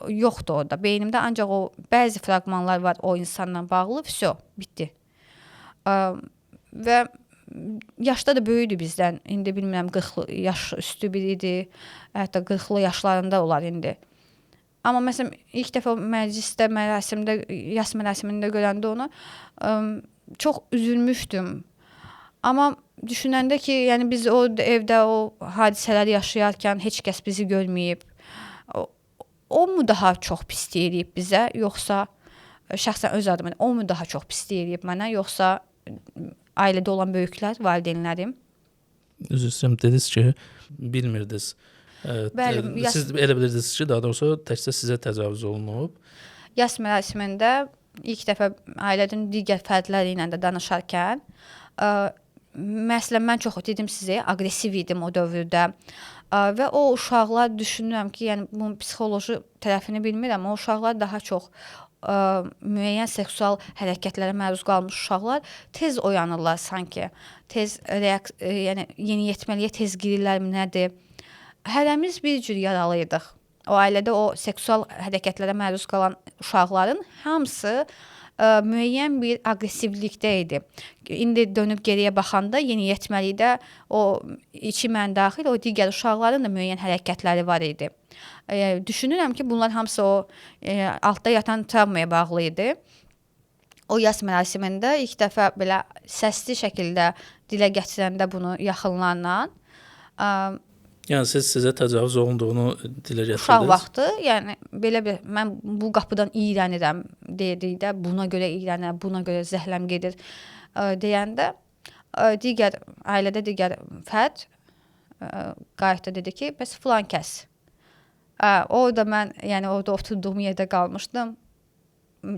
yoxdur orada. Beynimdə ancaq o bəzi fraqmanlar var o insanla bağlı, vəsə, bitdi. Və yaşda da böyüdü bizdən. İndi bilmirəm 40 yaş üstü biri idi. Hətta 40-lı yaşlarında olar indi. Amma məsələn ilk dəfə məclisdə, mərasimdə, yas mərasimində görəndə onu çox üzülmüşdüm. Amma düşünəndə ki, yəni biz o evdə o hadisələri yaşayarkən heç kəs bizi görməyib. O mu daha çox pislik eləyib bizə, yoxsa şəxsən öz adıma o mu daha çox pislik eləyib mənə, yoxsa ailədə olan böyüklər, valideynlərim? Üzr istəyirəm, dediniz ki, bilmirdiniz. Bəli, siz elə bilirdiniz ki, daha doğrusu təkcə sizə təcavüz olunub. Yas mərasimində ilk dəfə ailənin digər fərdləri ilə də danışarkən, məsələn mən çox dedim sizə, aqressiv idim o dövrdə. Və o uşaqlar düşünürəm ki, yəni bunun psixoloji tərəfini bilmirəm, o uşaqlar daha çox müəyyən seksual hərəkətlərə məruz qalmış uşaqlar tez oyanırlar sanki. Tez yəni yeniyetməliyə tez girirlərmi, nədir? Hərəmiz bir cür yaralıydıq. O ailədə o seksual hərəkətlərə məruz qalan uşaqların hamısı müəyyən bir aqressivlikdə idi. İndi dönüb geriyə baxanda yeniyetməlikdə o içi mən daxil o digər uşaqların da müəyyən hərəkətləri var idi. Düşünürəm ki, bunlar hamısı o altda yatan travmaya bağlı idi. O yas mərasimində ilk dəfə belə səsli şəkildə dilə gətirəndə bunu yaxınlarla, yəni siz sizə təcavüz olunduğunu dilə gətirdiniz. Uşaq vaxtı, yəni belə bir mən bu qapıdan iyrənirəm dedikdə, buna görə iyrənirəm, buna görə zəhləm gedir deyəndə digər ailədə digər fərd qayıtdı, dedi ki, bəs filan kəs. Orada mən, yəni orada oturduğum yerdə qalmışdım.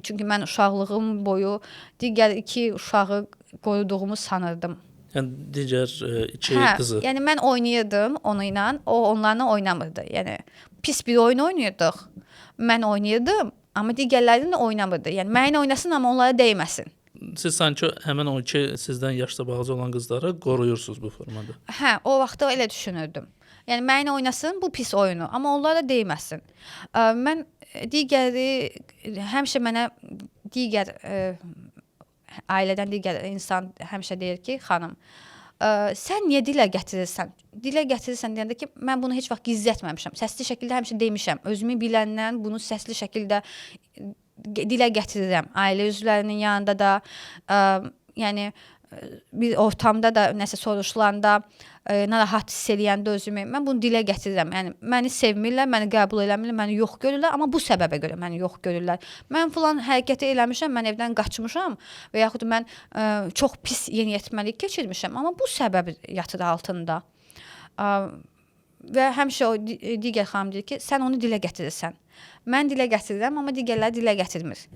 Çünki mən uşaqlığım boyu digər iki uşağı qoruduğumu sanırdım. Yəni digər iki qızı. Yəni mən oynayırdım onunla, o onlarla oynamırdı. Yəni pis bir oyun oynayırdıq. Mən oynayırdım, amma digərləri də oynamırdı. Yəni mənlə oynasın, amma onlara dəyməsin. Siz sanki həmin o iki sizdən yaşda balaca olan qızları qoruyursunuz bu formada. Hə, o vaxtda elə düşünürdüm. Yəni mənlə oynasın bu pis oyunu, amma onlara dəyməsin. Mən digəri həmişə mənə digər ailədən digər insan həmişə deyir ki, xanım, sən niyə dilə gətirirsən? Dilə gətirirsən deyəndə ki, mən bunu heç vaxt gizlətməmişəm. Səsli şəkildə həmişə demişəm. Özümü biləndən bunu səsli şəkildə dilə gətirirəm. Ailə üzvlərinin yanında da, yəni bir ortamda da nəsə soruşulanda, narahat hiss eləyəndə özümü, mən bunu dilə gətirirəm. Yəni məni sevmirlər, məni qəbul eləmirlər, məni yox görürlər, amma bu səbəbə görə məni yox görürlər. Mən filan hərəkəti eləmişəm, mən evdən qaçmışam və yaxud mən çox pis yeniyetməlik keçirmişəm, amma bu səbəb yatır altında. Və həmişə o digər xanım deyir ki, sən onu dilə gətirirsən. Mən dilə gətirirəm, amma digərləri dilə gətirmir.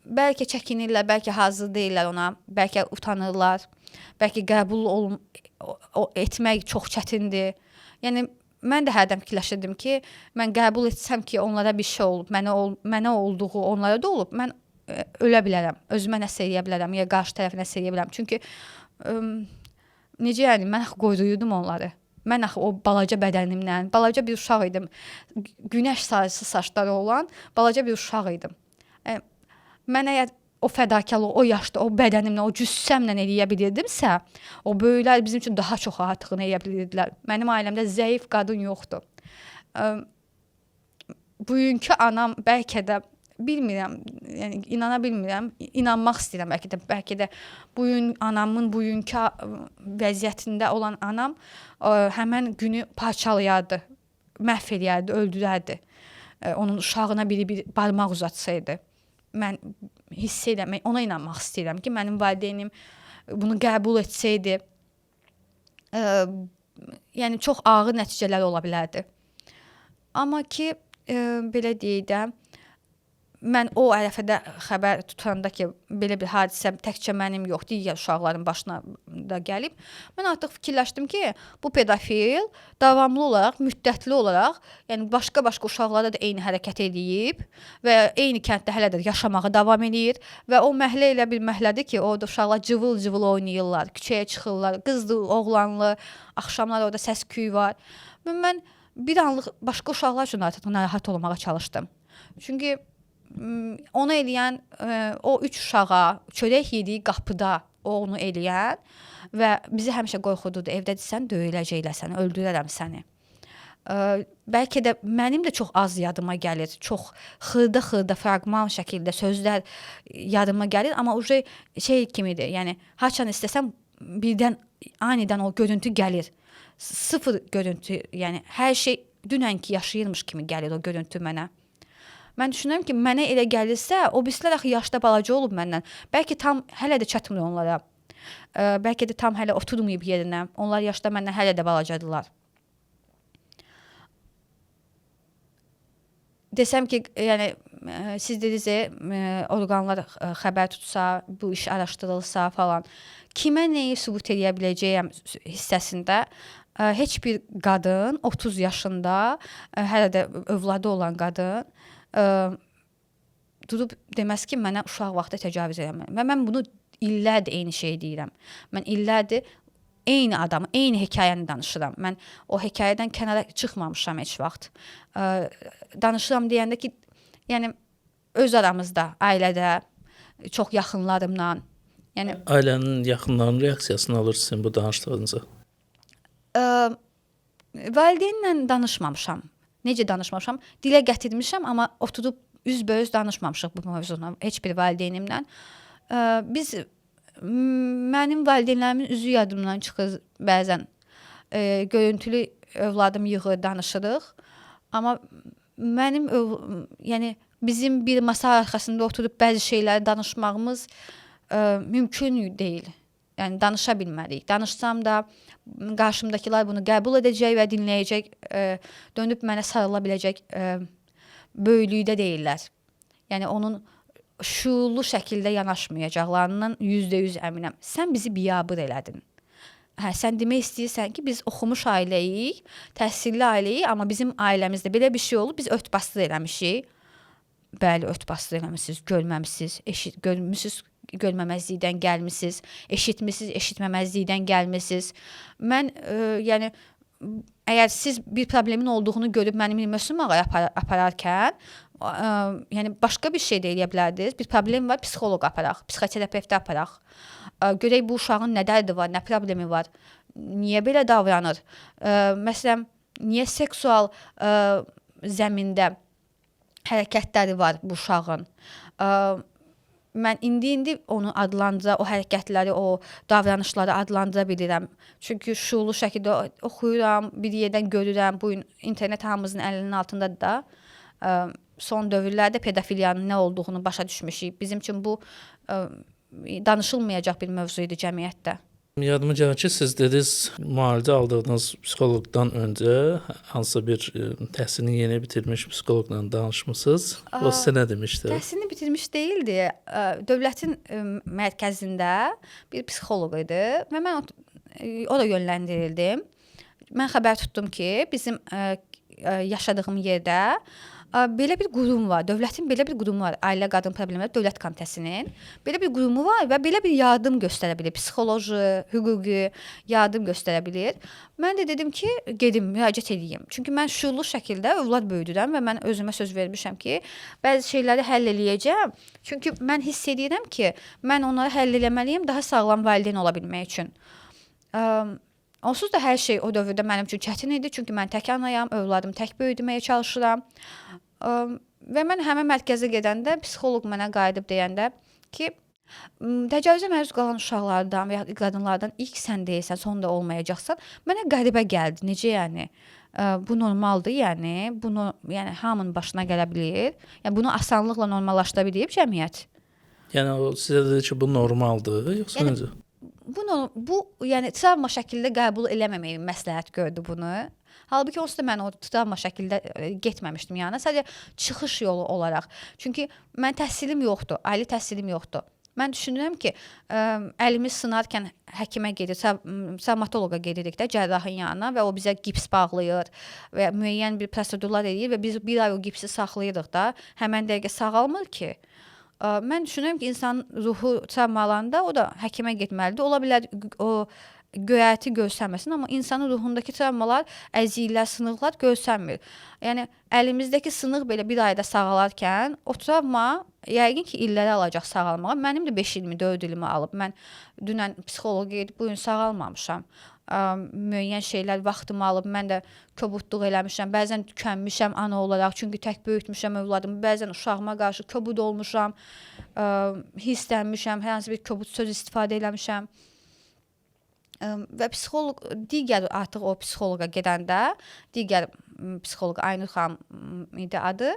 Bəlkə çəkinirlər, bəlkə hazır deyillər ona, bəlkə utanırlar, bəlkə qəbul etmək çox çətindir. Yəni mən də hərdən fikirləşirdim ki, mən qəbul etsəm ki, onlara bir şey olub, mənə olduğu onlara da olub, mən ölə bilərəm, özümə nəsə eləyə bilərəm, ya qarşı tərəfə nəsə eləyə bilərəm. Çünki necə yəni mən axı qoruyurdum onları. Mən axı o balaca bədənimlə, balaca bir uşaq idim. Günəş sarısı saçları olan balaca bir uşaq idim. Mən əgər o fədakarlığı o yaşda, o bədənimlə, o cüssəmlə eləyə bilirdimsə, o böyüklər bizim üçün daha çox artığını eləyə bilirdilər. Mənim ailəmdə zəif qadın yoxdur. Bugünkü anam bəlkə də bilmirəm, yəni inana bilmirəm, inanmaq istəyirəm bəlkə də bu gün anamın bugünkü vəziyyətində olan anam həmən günü parçalayardı, məhv eləyərdi, öldürərdi. Onun uşağına biri bir barmaq uzatsaydı. Mən hiss eləmək, ona inanmaq istəyirəm ki, mənim valideynim bunu qəbul etsəydi, yəni çox ağır nəticələr ola bilərdi. Amma ki, belə deyək də, mən o ərəfədə xəbər tutanda ki, belə bir hadisə təkcə mənim yox, digər uşaqların başına da gəlib, mən artıq fikirləşdim ki, bu pedofil davamlı olaraq, müddətli olaraq, yəni başqa-başqa uşaqlara da eyni hərəkət eləyib və eyni kənddə hələ də yaşamağa davam eləyir və o məhəllə elə bir məhəllədir ki, orada uşaqlar cıvıl-cıvıl oynayırlar, küçəyə çıxırlar, qızlı, oğlanlı, axşamlar orada səs-küy var. Mən bir anlıq başqa uşaqlar üçün artıq narahat olmağa çalışdım. Çünki onu eləyən o 3 uşağa çörək yediyi qapıda onu eləyən və bizi həmişə qorxudurdu. Evdədirsən, döyüləcəklər səni, öldürərəm səni. Bəlkə də mənim də çox az yadıma gəlir. Çox xırda-xırda fraqman şəkildə sözlər yadıma gəlir, amma uje şey kimidir. Yəni haçan istəsəm birdən anidən o görüntü gəlir. Sıfır görüntü, yəni hər şey dünənki yaşayırmış kimi gəlir o görüntü mənə. Mən düşünürəm ki, mənə elə gəlirsə, o birisilər axı yaşda balaca olub məndən. Bəlkə tam hələ də çatmır onlara. Bəlkə də tam hələ oturmayıb yerinə. Onlar yaşda məndən hələ də balacadılar. Desəm ki, yəni siz dediniz, orqanlar xəbər tutsa, bu iş araşdırılsa falan. Kimə nəyi sübut eləyə biləcəyəm hissəsində heç bir qadın 30 yaşında, hələ də övladı olan qadın durub deməz ki, mənə uşaq vaxtı təcavüz eləmə. Və mən bunu illərdir eyni şeyi deyirəm. Mən illərdir eyni adamı, eyni hekayəni danışıram. Mən o hekayədən kənara çıxmamışam heç vaxt. Danışıram deyəndə ki, yəni öz aramızda, ailədə, çox yaxınlarımla. Yəni ailənin yaxınlarının reaksiyasını alırsınız bu danışdığınıza. Valideynlə danışmamışam. Necə danışmamışam? Dilə gətirmişəm, amma oturub üzbəüz danışmamışıq bu mövzunu heç bir valideynimlə. Biz mənim valideynlərimin üzü yadımdan çıxır bəzən. Görüntülü övladım yığır, danışırıq. Amma mənim yəni bizim bir masa arxasında oturub bəzi şeyləri danışmağımız mümkün deyil. Yəni danışa bilmərik. Danışsam da qarşımdakılar bunu qəbul edəcək və dinləyəcək, dönüb mənə sarıla biləcək böyüklükdə deyillər. Yəni onun şüurlu şəkildə yanaşmayacaqlarından 100% əminəm. Sən bizi biabır elədin. Hə, sən demək istəyirsən ki, biz oxumuş ailəyik, təhsilli ailəyik, amma bizim ailəmizdə belə bir şey olub, biz ört-basdır eləmişik. Bəli, ört-basdır eləmisiniz, görməmisiniz, görmüsünüz, görməməzlikdən gəlmisiniz, eşitmisiniz, eşitməməzlikdən gəlmisiniz. Mən yəni əgər siz bir problemin olduğunu görüb mənim ilməsumaya apararkən, yəni başqa bir şey də eləyə bilərdiniz. Bir problem var, psixoloq aparaq, psixoterapevtə aparaq. Görək bu uşağın nə dərdi var, nə problemi var, niyə belə davranır? Məsələn, niyə seksual zəmində hərəkətləri var bu uşağın? Mən indi onu adlandıra, o hərəkətləri, o davranışları adlandıra bilirəm. Çünki şuurlu şəkildə oxuyuram, bir yerdən görürəm. Bu gün internet hamımızın əlinin altındadır da. Son dövrlərdə pedofiliyanın nə olduğunu başa düşmüşük. Bizim üçün bu danışılmayacaq bir mövzu idi cəmiyyətdə. Yadıma gəlir ki, siz dediniz müalicə aldığınız psixoloqdan öncə hansısa bir təhsilini yeni bitirmiş psixoloqla danışmısınız. O sizə nə demişdi? Təhsilini bitirmiş deyildi. Dövlətin mərkəzində bir psixoloq idi və mən o da yönləndirildim. Mən xəbər tutdum ki, bizim yaşadığım yerdə belə bir qurum var. Dövlətin belə bir qurumu var. Ailə Qadın Problemləri Dövlət Komitəsinin belə bir qurumu var və belə bir yardım göstərə bilir. Psixoloji, hüquqi yardım göstərə bilir. Mən də dedim ki, gedim, müraciət edeyim. Çünki mən şüurlu şəkildə övlad böyüdürəm və mən özümə söz vermişəm ki, bəzi şeyləri həll eləyəcəm. Çünki mən hiss edirəm ki, mən onları həll eləməliyəm daha sağlam valideyn ola bilmək üçün. Onsuz da hər şey o dövrdə mənim üçün çətin idi, çünki mən tək anayam, övladımı tək böyütməyə çalışıram. Və mən həmin mərkəzə gedəndə psixoloq mənə qayıdıb deyəndə ki, təcavüzə məruz qalan uşaqlardan və ya qadınlardan ilk sən deyilsən, son da olmayacaqsan. Mənə qəribə gəldi. Necə yəni? Bu normaldır, yəni bunu yəni hamının başına gələ bilər. Yəni bunu asanlıqla normallaşdıra bilib cəmiyyət. Yəni o sizə dedi ki, bu normaldır, yoxsa Yəni, necə? Bu yəni travma şəkildə qəbul eləməməyi məsləhət gördü bunu. Halbuki onsuz da mən o travma şəkildə getməmişdim yəni. Sadəcə çıxış yolu olaraq. Çünki mən təhsilim yoxdur, ali təhsilim yoxdur. Mən düşünürəm ki, əlimiz sınarkən həkimə gedir, travmatoloqa gedirik də, cərrahın yanına və o bizə gips bağlayır və müəyyən bir prosedurlar eləyir və biz bir ay o gipsi saxlayırıq da, həmən dəqiqə sağalmır ki. Mən düşünürəm ki, insanın ruhu travma alanda o da həkimə getməlidir. Ola bilər o göyərti görsənməsin, amma insanın ruhundakı travmalar, əziklər, sınıqlar görsənmir. Yəni əlimizdəki sınıq belə bir ayda sağalarkən o travma yəqin ki, illəri alacaq sağalmağa. Mənim də 5 ilimi, 4 ilimi alıb. Mən dünən psixoloqa gedib bu gün sağalmamışam. Müəyyən şeylər vaxtımı alıb, mən də kobudluq eləmişəm. Bəzən tükənmişəm ana olaraq, çünki tək böyütmüşəm övladımı. Bəzən uşağıma qarşı kobud olmuşam, hisslənmişəm, hər hansı bir kobud söz istifadə eləmişəm. Və psixoloq digər artıq o psixoloqa gedəndə, digər psixoloq Aynur xanım idi adı.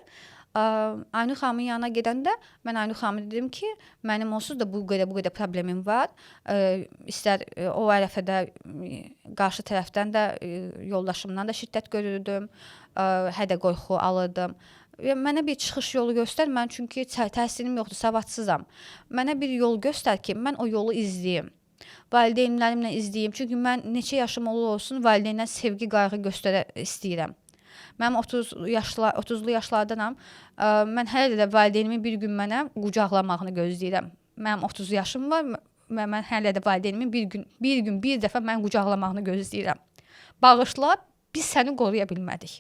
Aynur xanımın yanına gedəndə mən Aynur xanıma dedim ki, mənim onsuz da bu qədər problemim var. İstər o ərəfədə qarşı tərəfdən də yoldaşımdan da şiddət görürdüm, hədə qorxu alırdım. Və mənə bir çıxış yolu göstər, mən çünki təhsilim yoxdur, savadsızam. Mənə bir yol göstər ki, mən o yolu izləyim. Valideynlərimlə izləyim. Çünki mən neçə yaşım olur olsun, valideyndən sevgi, qayğı göstərə istəyirəm. Mənim 30-lu yaşlardanam. Mən hələ də valideynimin bir gün mənə qucaqlamağını gözləyirəm. Mənim 30 yaşım var və mən hələ də valideynimin bir gün bir dəfə məni qucaqlamağını gözləyirəm. Bağışla, biz səni qoruya bilmədik.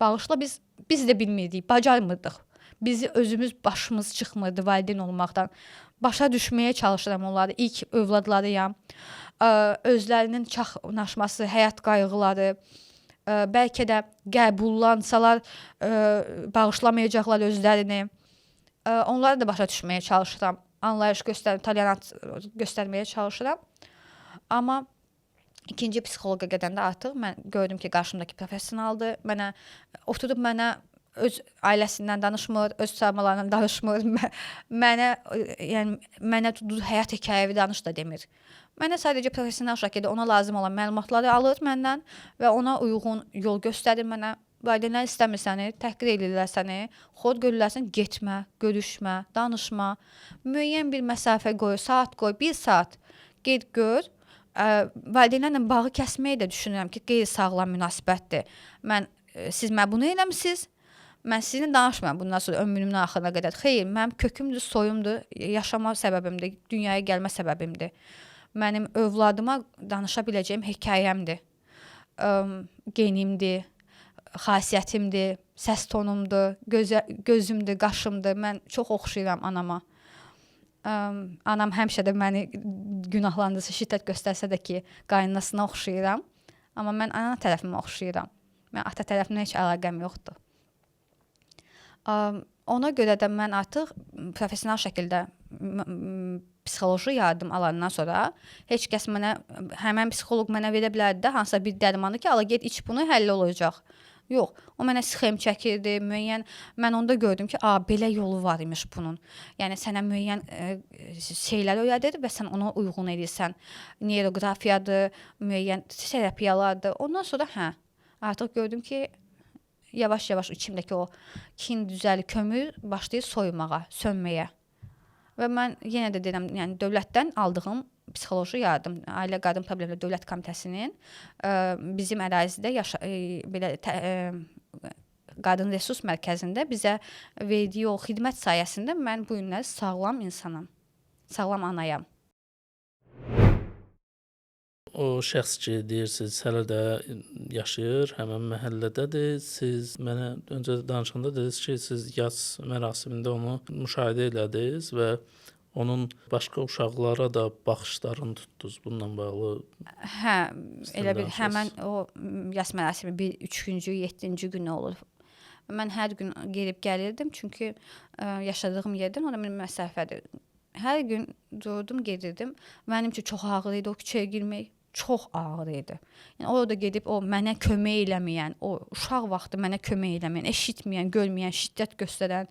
Bağışla, biz də bilmirdik, bacarmırdıq. Bizi özümüz başımız çıxmırdı valideyn olmaqdan. Başa düşməyə çalışıram onları, ilk övladlarıyam. Özlərinin çaxnaşması, həyat qayğıları, bəlkə də qəbullansalar bağışlamayacaqlar özlərini. Onları da başa düşməyə çalışıram. Anlayış göstərib, tolerant göstərməyə çalışıram. Amma ikinci psixoloqa gedəndə artıq mən gördüm ki, qarşımdakı professionaldır. Mənə oturub mənə öz ailəsindən danışmır, öz travmalarından danışmır. Mənə yəni mənə həyat hekayəvi danış da demir. Mənə sadəcə professional şəkildə ona lazım olan məlumatları alır məndən və ona uyğun yol göstərir mənə. Valideynlər istəmir səni, təhqir eləyirlər səni, xor görürlər səni, getmə, görüşmə, danışma. Müəyyən bir məsafə qoy, saat qoy, bir saat get gör. Valideynlərlə bağı kəsməyi də düşünürəm ki, qeyri-sağlam münasibətdir. Siz mənə bunu eləmisiniz, mən sizinlə danışmıram bundan sonra ömrümün axırına qədər. Xeyr, mənim kökümdür, soyumdur, yaşama səbəbimdir, dünyaya gəlmə səbəbimdir. Mənim övladıma danışa biləcəyim hekayəmdir, genimdir, xasiyyətimdir, səs tonumdur, gözümdür, qaşımdır. Mən çox oxşayıram anama. Anam həmişə də məni günahlandırsa, şiddət göstərsə də ki, qaynanasına oxşayıram. Amma mən ana tərəfimə oxşayıram. Mən ata tərəfimlə heç əlaqəm yoxdur. Ona görə də mən artıq professional şəkildə psixoloji yardım alandan sonra heç kəs mənə, həmən psixoloq mənə verə bilərdi də hansısa bir dərmanı ki, ala get iç bunu, həll olacaq. Yox, o mənə sxem çəkirdi, müəyyən mən onda gördüm ki, a, belə yolu var imiş bunun. Yəni sənə müəyyən şeylər öyrədir və sən ona uyğun eləyirsən. Neyroqrafiyadır, müəyyən terapiyalardır. Ondan sonra hə, artıq gördüm ki, yavaş-yavaş içimdəki o kin düzəli kömür başlayır soyumağa, sönməyə. Və mən yenə də deyirəm, yəni dövlətdən aldığım psixoloji yardım, Ailə Qadın Problemləri Dövlət Komitəsinin bizim ərazidə belə qadın resurs mərkəzində bizə verdiyi o xidmət sayəsində mən bu günlər sağlam insanam. Sağlam anayam. O şəxs ki, deyirsiniz, hələ də yaşayır, həmin məhəllədədir. Siz mənə öncə danışanda dediniz ki, siz yas mərasimində onu müşahidə elədiniz və onun başqa uşaqlara da baxışlarını tutdunuz bununla bağlı. Hə, elə bir həmin o yas mərasimi bir 3-cü, 7-ci günü olur. Mən hər gün gedib gəlirdim, çünki yaşadığım yerdən ora bir məsafədir. Hər gün durdum, gedirdim. Mənim üçün çox ağır idi o küçəyə girmək. Çox ağır idi. Yəni orada gedib o mənə kömək eləməyən, o uşaq vaxtı mənə kömək eləməyən, eşitməyən, görməyən, şiddət göstərən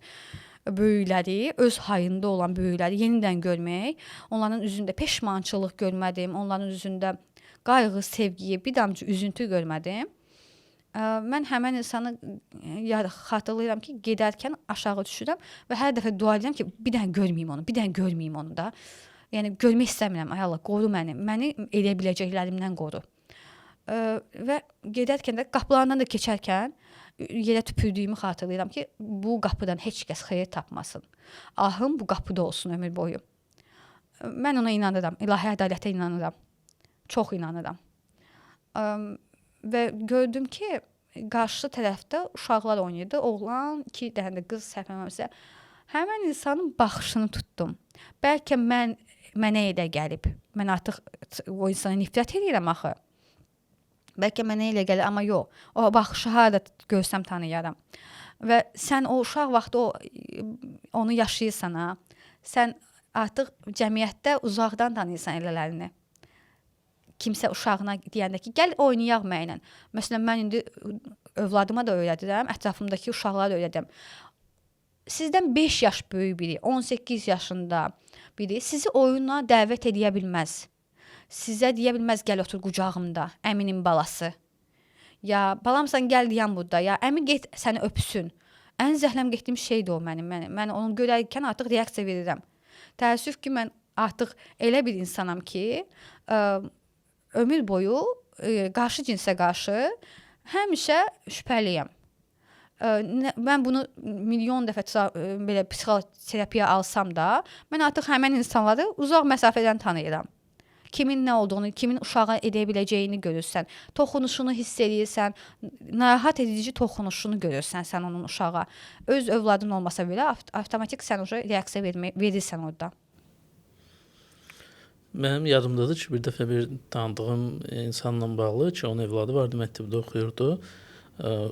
böyükləri, öz hayında olan böyükləri yenidən görmək, onların üzündə peşmançılıq görmədim, onların üzündə qayğı, sevgiyi, bir damcı üzüntü görmədim. Mən həmin insanı xatırlayıram ki, gedərkən aşağı düşürəm və hər dəfə dua edirəm ki, bir dənə görməyim onu, bir dənə görməyim onu da. Yəni görmək istəmirəm. Ay Allah, qoru məni. Məni eləyə biləcəklərimdən qoru. Və gedərkən də qapılarından da keçərkən yerə tüpürdüyümü xatırlayıram ki, bu qapıdan heç kəs xeyir tapmasın. Ahım bu qapıda olsun ömür boyu. Mən ona inanıram. İlahi ədalətə inanıram. Çox inanıram. Və gördüm ki, qarşı tərəfdə uşaqlar oynayırdı. Oğlan, 2 dənə də qız səhv eləmirəmsə. Həmin insanın baxışını tutdum. Bəlkə mənə elə gəlib. Mən artıq o insana nifrət edirəm axı. Bəlkə mənə elə gəlir, amma yox. O baxışı harada görsəm tanıyaram. Və sən o uşaq vaxtı onu yaşayırsan ha. Sən artıq cəmiyyətdə uzaqdan tanıyırsan elələrini. Kimsə uşağına deyəndə ki, gəl oynayaq mənlə. Məsələn, mən indi övladıma da öyrədirəm, ətrafımdakı uşaqlara da öyrədirəm. Sizdən 5 yaş böyük biri, 18 yaşında biri sizi oyuna dəvət edə bilməz. Sizə deyə bilməz, gəl otur qucağımda, əminin balası. Ya balamsan gəl deyən burada, ya əmi get səni öpsün. Ən zəhləm getdiyim şeydir o mənim. Mən onu görərkən artıq reaksiya verirəm. Təəssüf ki, mən artıq elə bir insanam ki, ömür boyu qarşı cinsə qarşı həmişə şübhəliyəm. Mən bunu milyon dəfə belə psixoterapiya alsam da, mən artıq həmin insanları uzaq məsafədən tanıyıram. Kimin nə olduğunu, kimin uşağa edə biləcəyini görürsən, toxunuşunu hiss eləyirsən, narahat edici toxunuşunu görürsən sən onun uşağa. Öz övladın olmasa belə avtomatik sən uşağa reaksiya verirsən orada. Mənim yadımdadır ki, bir dəfə bir tanıdığım insanla bağlı ki, onun evladı vardı, məktəbdə oxuyurdu.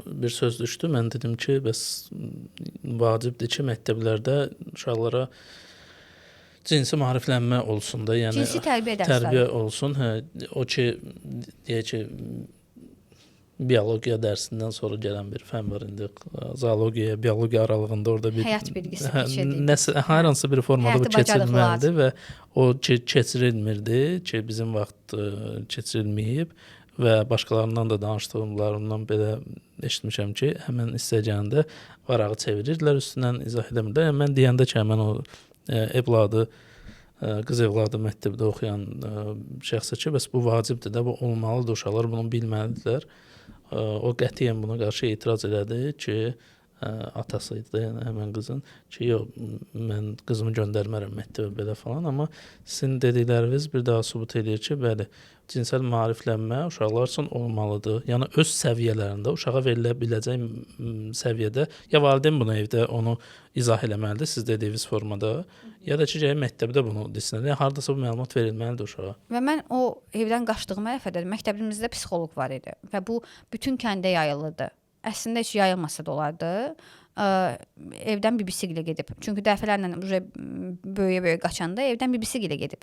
Bir söz düşdü. Mən dedim ki, bəs vacibdir ki, məktəblərdə uşaqlara cinsi maariflənmə olsun da, yəni cinsi tərbiyə dərsləri olsun. Hə, o ki, deyək ki, biologiya dərsindən sonra gələn bir fən var indi. Zoologiya, biologiya aralığında orada bir həyat bilgisi keçirilir. Nəsə hər hansı bir formada bu keçirilməlidir və o ki, keçirilmirdi ki, bizim vaxt keçirilməyib və başqalarından da danışdığımlarından belə eşitmişəm ki, həmin istəyəcəyində varağı çevirirdilər, üstündən izah edəmirdilər. Yəni mən deyəndə ki, həmin o evladı, qız evladı məktəbdə oxuyan şəxsə ki, bəs bu vacibdir də, bu olmalıdır, uşaqlar bunu bilməlidirlər. O qətiyyən buna qarşı etiraz elədi ki, atası idi, yəni həmin qızın ki, yox, mən qızımı göndərmərəm məktəbə belə falan, amma sizin dedikləriniz bir daha sübut eləyir ki, bəli, cinsəl maariflənmə uşaqlar üçün olmalıdır. Yəni öz səviyyələrində uşağa verilə biləcək səviyyədə ya valideyn bunu evdə onu izah eləməlidir, siz dediyiniz formada, ya da ki, gəlin məktəbdə bunu desinlər. Yəni hardasa bu məlumat verilməlidir uşağa. Və mən o evdən qaçdığım ərəfədə məktəbimizdə psixoloq var idi və bu bütün kəndə yayılırdı. Əslində heç yayılmasa da olardı. Evdən bibisi ilə gedib. Çünki dəfələrlə böyüyə-böyüyə qaçanda evdən bibisi ilə gedib.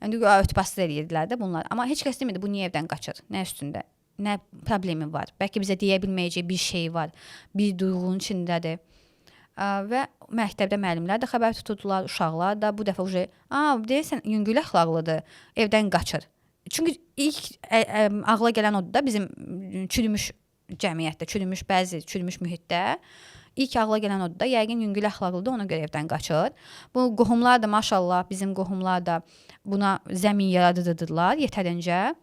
İndi ötbaslı eləyirdilər də bunlar. Amma heç kəs demirdi bu niyə evdən qaçır, nə üstündə. Nə problemi var? Bəlkə bizə deyə bilməyəcəyi bir şey var. Bir duyğunun içindədir. Və məktəbdə müəllimlər də xəbər tuturdular, uşaqlar da bu dəfə uje, deyəsən yüngül əxlaqlıdır, evdən qaçır. Çünki ilk ağla gələn odur da bizim çürümüş cəmiyyətdə, çürümüş bəzi çürümüş mühitdə ilk ağla gələn odur da, yəqin yüngül əxlaqlıdır, ona görə evdən qaçır. Bu qohumlar da maşallah, bizim qohumlar da buna zəmin yaradıdırlar yetərincə.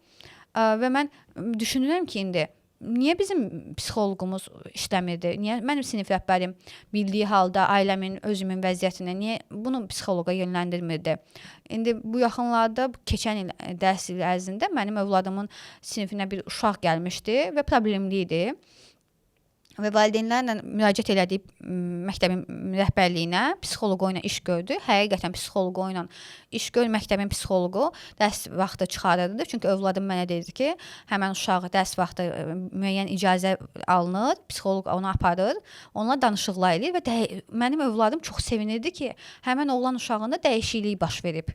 Və mən düşünürəm ki, indi niyə bizim psixoloqumuz işləmirdi? Niyə mənim sinif rəhbərim bildiyi halda ailəmin, özümün vəziyyətini niyə bunu psixoloqa yönləndirmirdi? İndi bu yaxınlarda, keçən il dərs ili ərzində mənim övladımın sinifinə bir uşaq gəlmişdi və problemli idi. Və valideynlərlə müraciət elədik məktəbin rəhbərliyinə, psixoloqu ilə iş gördü. Həqiqətən psixoloqu ilə iş gör, məktəbin psixoloqu dərs vaxtı çıxarırdı. Çünki övladım mənə dedi ki, həmən uşağı dərs vaxtı müəyyən icazə alınır, psixoloq onu aparır, onunla danışıqlar eləyir və mənim övladım çox sevinirdi ki, həmən oğlan uşağında dəyişiklik baş verib.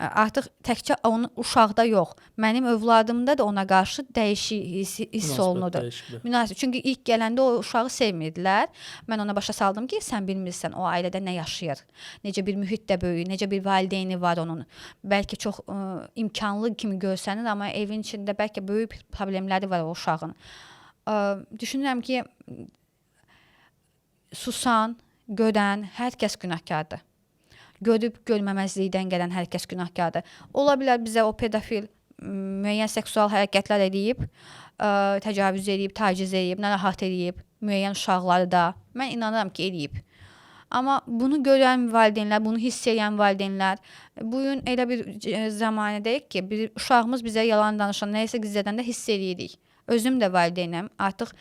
Artıq təkcə onun uşaqda yox, mənim övladımda da ona qarşı dəyişik hiss olunurdu. Münasibət. Çünki ilk gələndə o uşağı sevmirdilər. Mən ona başa saldım ki, sən bilmirsən o ailədə nə yaşayır, necə bir mühitdə böyüyür, necə bir valideyni var onun. Bəlkə çox imkanlı kimi görsənir, amma evin içində bəlkə böyük problemləri var o uşağın. Düşünürəm ki, susan, görən hər kəs günahkardır. Görüb görməməzlikdən gələn hər kəs günahkardır. Ola bilər bizə o pedofil müəyyən seksual hərəkətlər eləyib, təcavüz eləyib, taciz eləyib, narahat eləyib müəyyən uşaqları da. Mən inanıram ki, eləyib. Amma bunu görən valideynlər, bunu hiss edən valideynlər, bu gün elə bir zəmanədəyik ki, bir uşağımız bizə yalan danışan, nəyisə gizlədəndə hiss eləyirik. Özüm də valideynəm. Artıq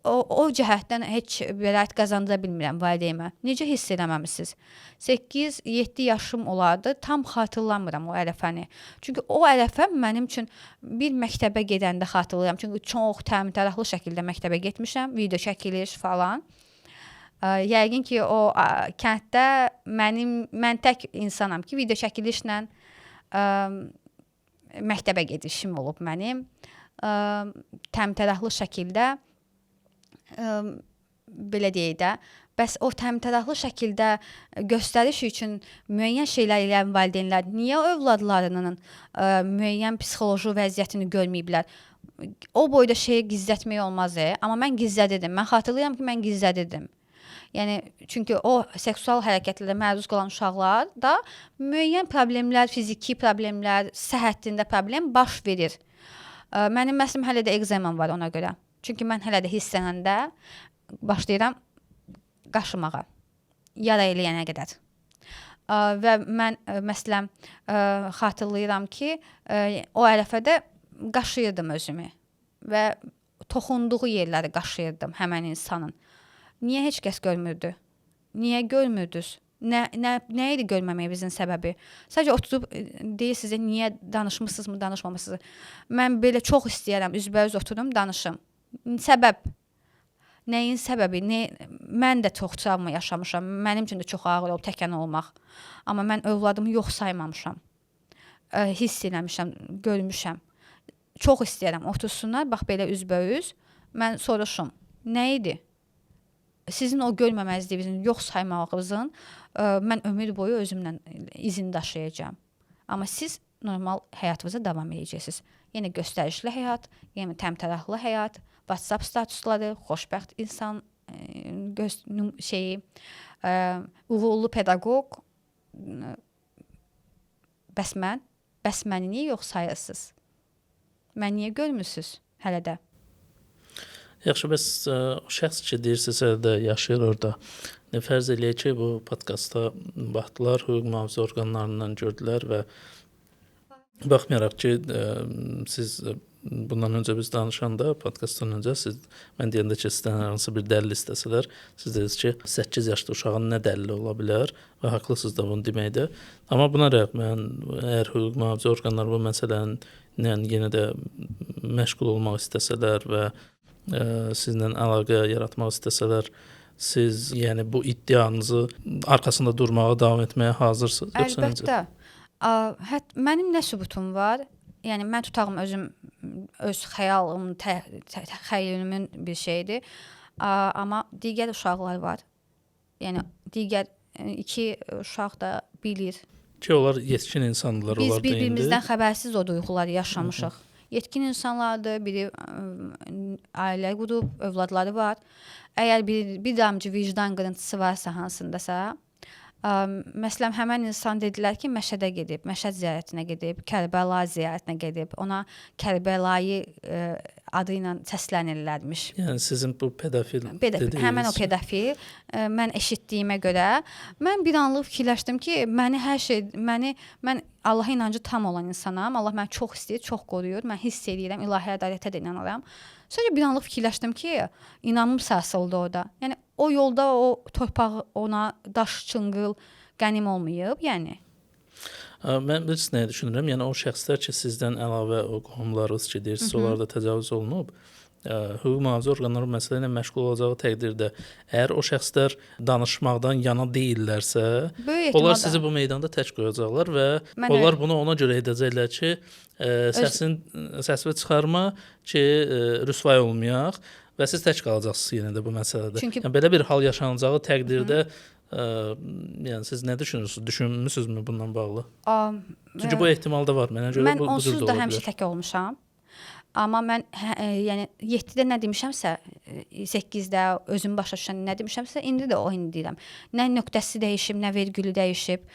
o cəhətdən heç bəraət qazandıra bilmirəm valideynimə. Necə hiss eləməmisiniz? 8-7 yaşım olardı. Tam xatırlamıram o ərəfəni. Çünki o ərəfə mənim üçün bir məktəbə gedəndə xatırlayıram. Çünki çox təmtəraqlı şəkildə məktəbə getmişəm, video çəkiliş falan. Yəqin ki, o kənddə mən tək insanam ki, video çəkilişlə məktəbə gedişim olub mənim. Təmtəraqlı şəkildə belə deyək də, bəs o təmtəraqlı şəkildə göstəriş üçün müəyyən şeylər eləyən valideynlər niyə övladlarının müəyyən psixoloji vəziyyətini görməyiblər? O boyda şeyi gizlətmək olmaz, amma mən gizlədirdim. Mən xatırlayıram ki, mən gizlədirdim. Yəni çünki o seksual hərəkətlərə məruz qalan uşaqlarda müəyyən problemlər, fiziki problemlər, səhhətində problem baş verir. Mənim məsələn hələ də ekzemam var ona görə. Çünki mən hələ də hisslənəndə başlayıram qaşımağa, yara eləyənə qədər. Və mən məsələn xatırlayıram ki, o ərəfədə qaşıyırdım özümü və toxunduğu yerləri qaşıyırdım həmən insanın. Niyə heç kəs görmürdü? Niyə görmürdünüz? Nə idi görməməyimizin səbəbi? Sadəcə oturub deyir sizə niyə danışmısınızmı, danışmamısınız? Mən belə çox istəyirəm üzbəüz oturum, danışım. Səbəb. Nəyin səbəbi? Mən də çox travma yaşamışam. Mənim üçün də çox ağır olub tək ana olmaq. Amma mən övladımı yox saymamışam. Hiss eləmişəm, görmüşəm. Çox istəyirəm otursunlar, bax belə üzbəüz. Mən soruşum. Nə idi? Sizin o görməməzliyinizin, yox saymağınızın mən ömür boyu özümlə izini daşıyacağam. Amma siz normal həyatınıza davam edəcəksiniz. Yenə göstərişli həyat, yenə təmtəraqlı həyat, WhatsApp statusları, xoşbəxt insan uğurlu pedaqoq. Bəs məni niyə yox sayırsınız? Mən niyə görmürsünüz hələ də? Yaxşı, bəs o şəxs ki, deyirsiniz, hələ də yaşayır orada. Fərz eləyək ki, bu podkastda baxdılar, hüquq mühafizə orqanlarından gördülər və baxmayaraq ki, siz bundan öncə biz danışanda, podkastdan öncə siz, mən deyəndə ki, sizdən hər hansı bir dəlil istəsələr, siz dediniz ki, 8 yaşlı uşağın nə dəlili ola bilər və haqlısınız da bunu deməkdə. Amma buna rəğmən, əgər hüquq mühafizə orqanları bu məsələnin yenə də məşğul olmaq istəsələr və sizinlə əlaqə yaratmaq istəsələr, siz yəni bu iddianızı arxasında durmağa davam etməyə hazırsınız? Əlbəttə. Mənim nə sübutum var? Yəni mən tutağım özüm öz xəyalım, təxəyyülümün bir şeyidir. Amma digər uşaqlar var. Yəni digər iki uşaq da bilir. Ki onlar yetkin insandılar, biz onlar da indi. Biz bir-birimizdən xəbərsiz o duyğuları yaşamışıq. Hı -hı. Yetkin insanlardır, biri ailə qurub, övladları var. Əgər bir damcı vicdan qırıntısı varsa hansındasa, məsələn, həmən insan dedilər ki, Məşədə gedib, Məşəd ziyarətinə gedib, Kərbəla ziyarətinə gedib, ona Kərbəlayı adı ilə səslənirlərmiş. Yəni sizin bu pedofil dediyiniz. Həmən o pedofil, mən eşitdiyimə görə, mən bir anlıq fikirləşdim ki, məni hər şey, mən Allaha inancı tam olan insanam, Allah məni çox istəyir, çox qoruyur, mən hiss eləyirəm, ilahi ədalətə də inanıram. Sadəcə bir anlıq fikirləşdim ki, inamım sarsıldı orada. Yəni o yolda o torpaq ona daş çınqıl qənim olmayıb, yəni. Mən bilirsiniz nəyə düşünürəm? Yəni o şəxslər ki, sizdən əlavə o qohumlarınız ki, deyirsiniz, onlar da təcavüz olunub, hüquq mühafizə orqanları məsələ ilə məşğul olacağı təqdirdə, əgər o şəxslər danışmaqdan yana deyillərsə, onlar sizi bu meydanda tək qoyacaqlar və mən onlar bunu ona görə edəcəklər ki, səsini çıxarma ki, rüsvay olmayaq və siz tək qalacaqsınız yenə də bu məsələdə. Çünki... Yəni, belə bir hal yaşanacağı təqdirdə yəni siz nə düşünürsünüz? Düşünmüsünüzmü bundan bağlı? Çünki bu ehtimal da var. Mənə görə mən bu onsuz da həmişə tək olmuşam. Amma mən yəni 7-də nə demişəmsə, 8-də özüm başa düşən nə demişəmsə, indi də o indi deyirəm. Nə nöqtəsi dəyişib, nə vergülü dəyişib.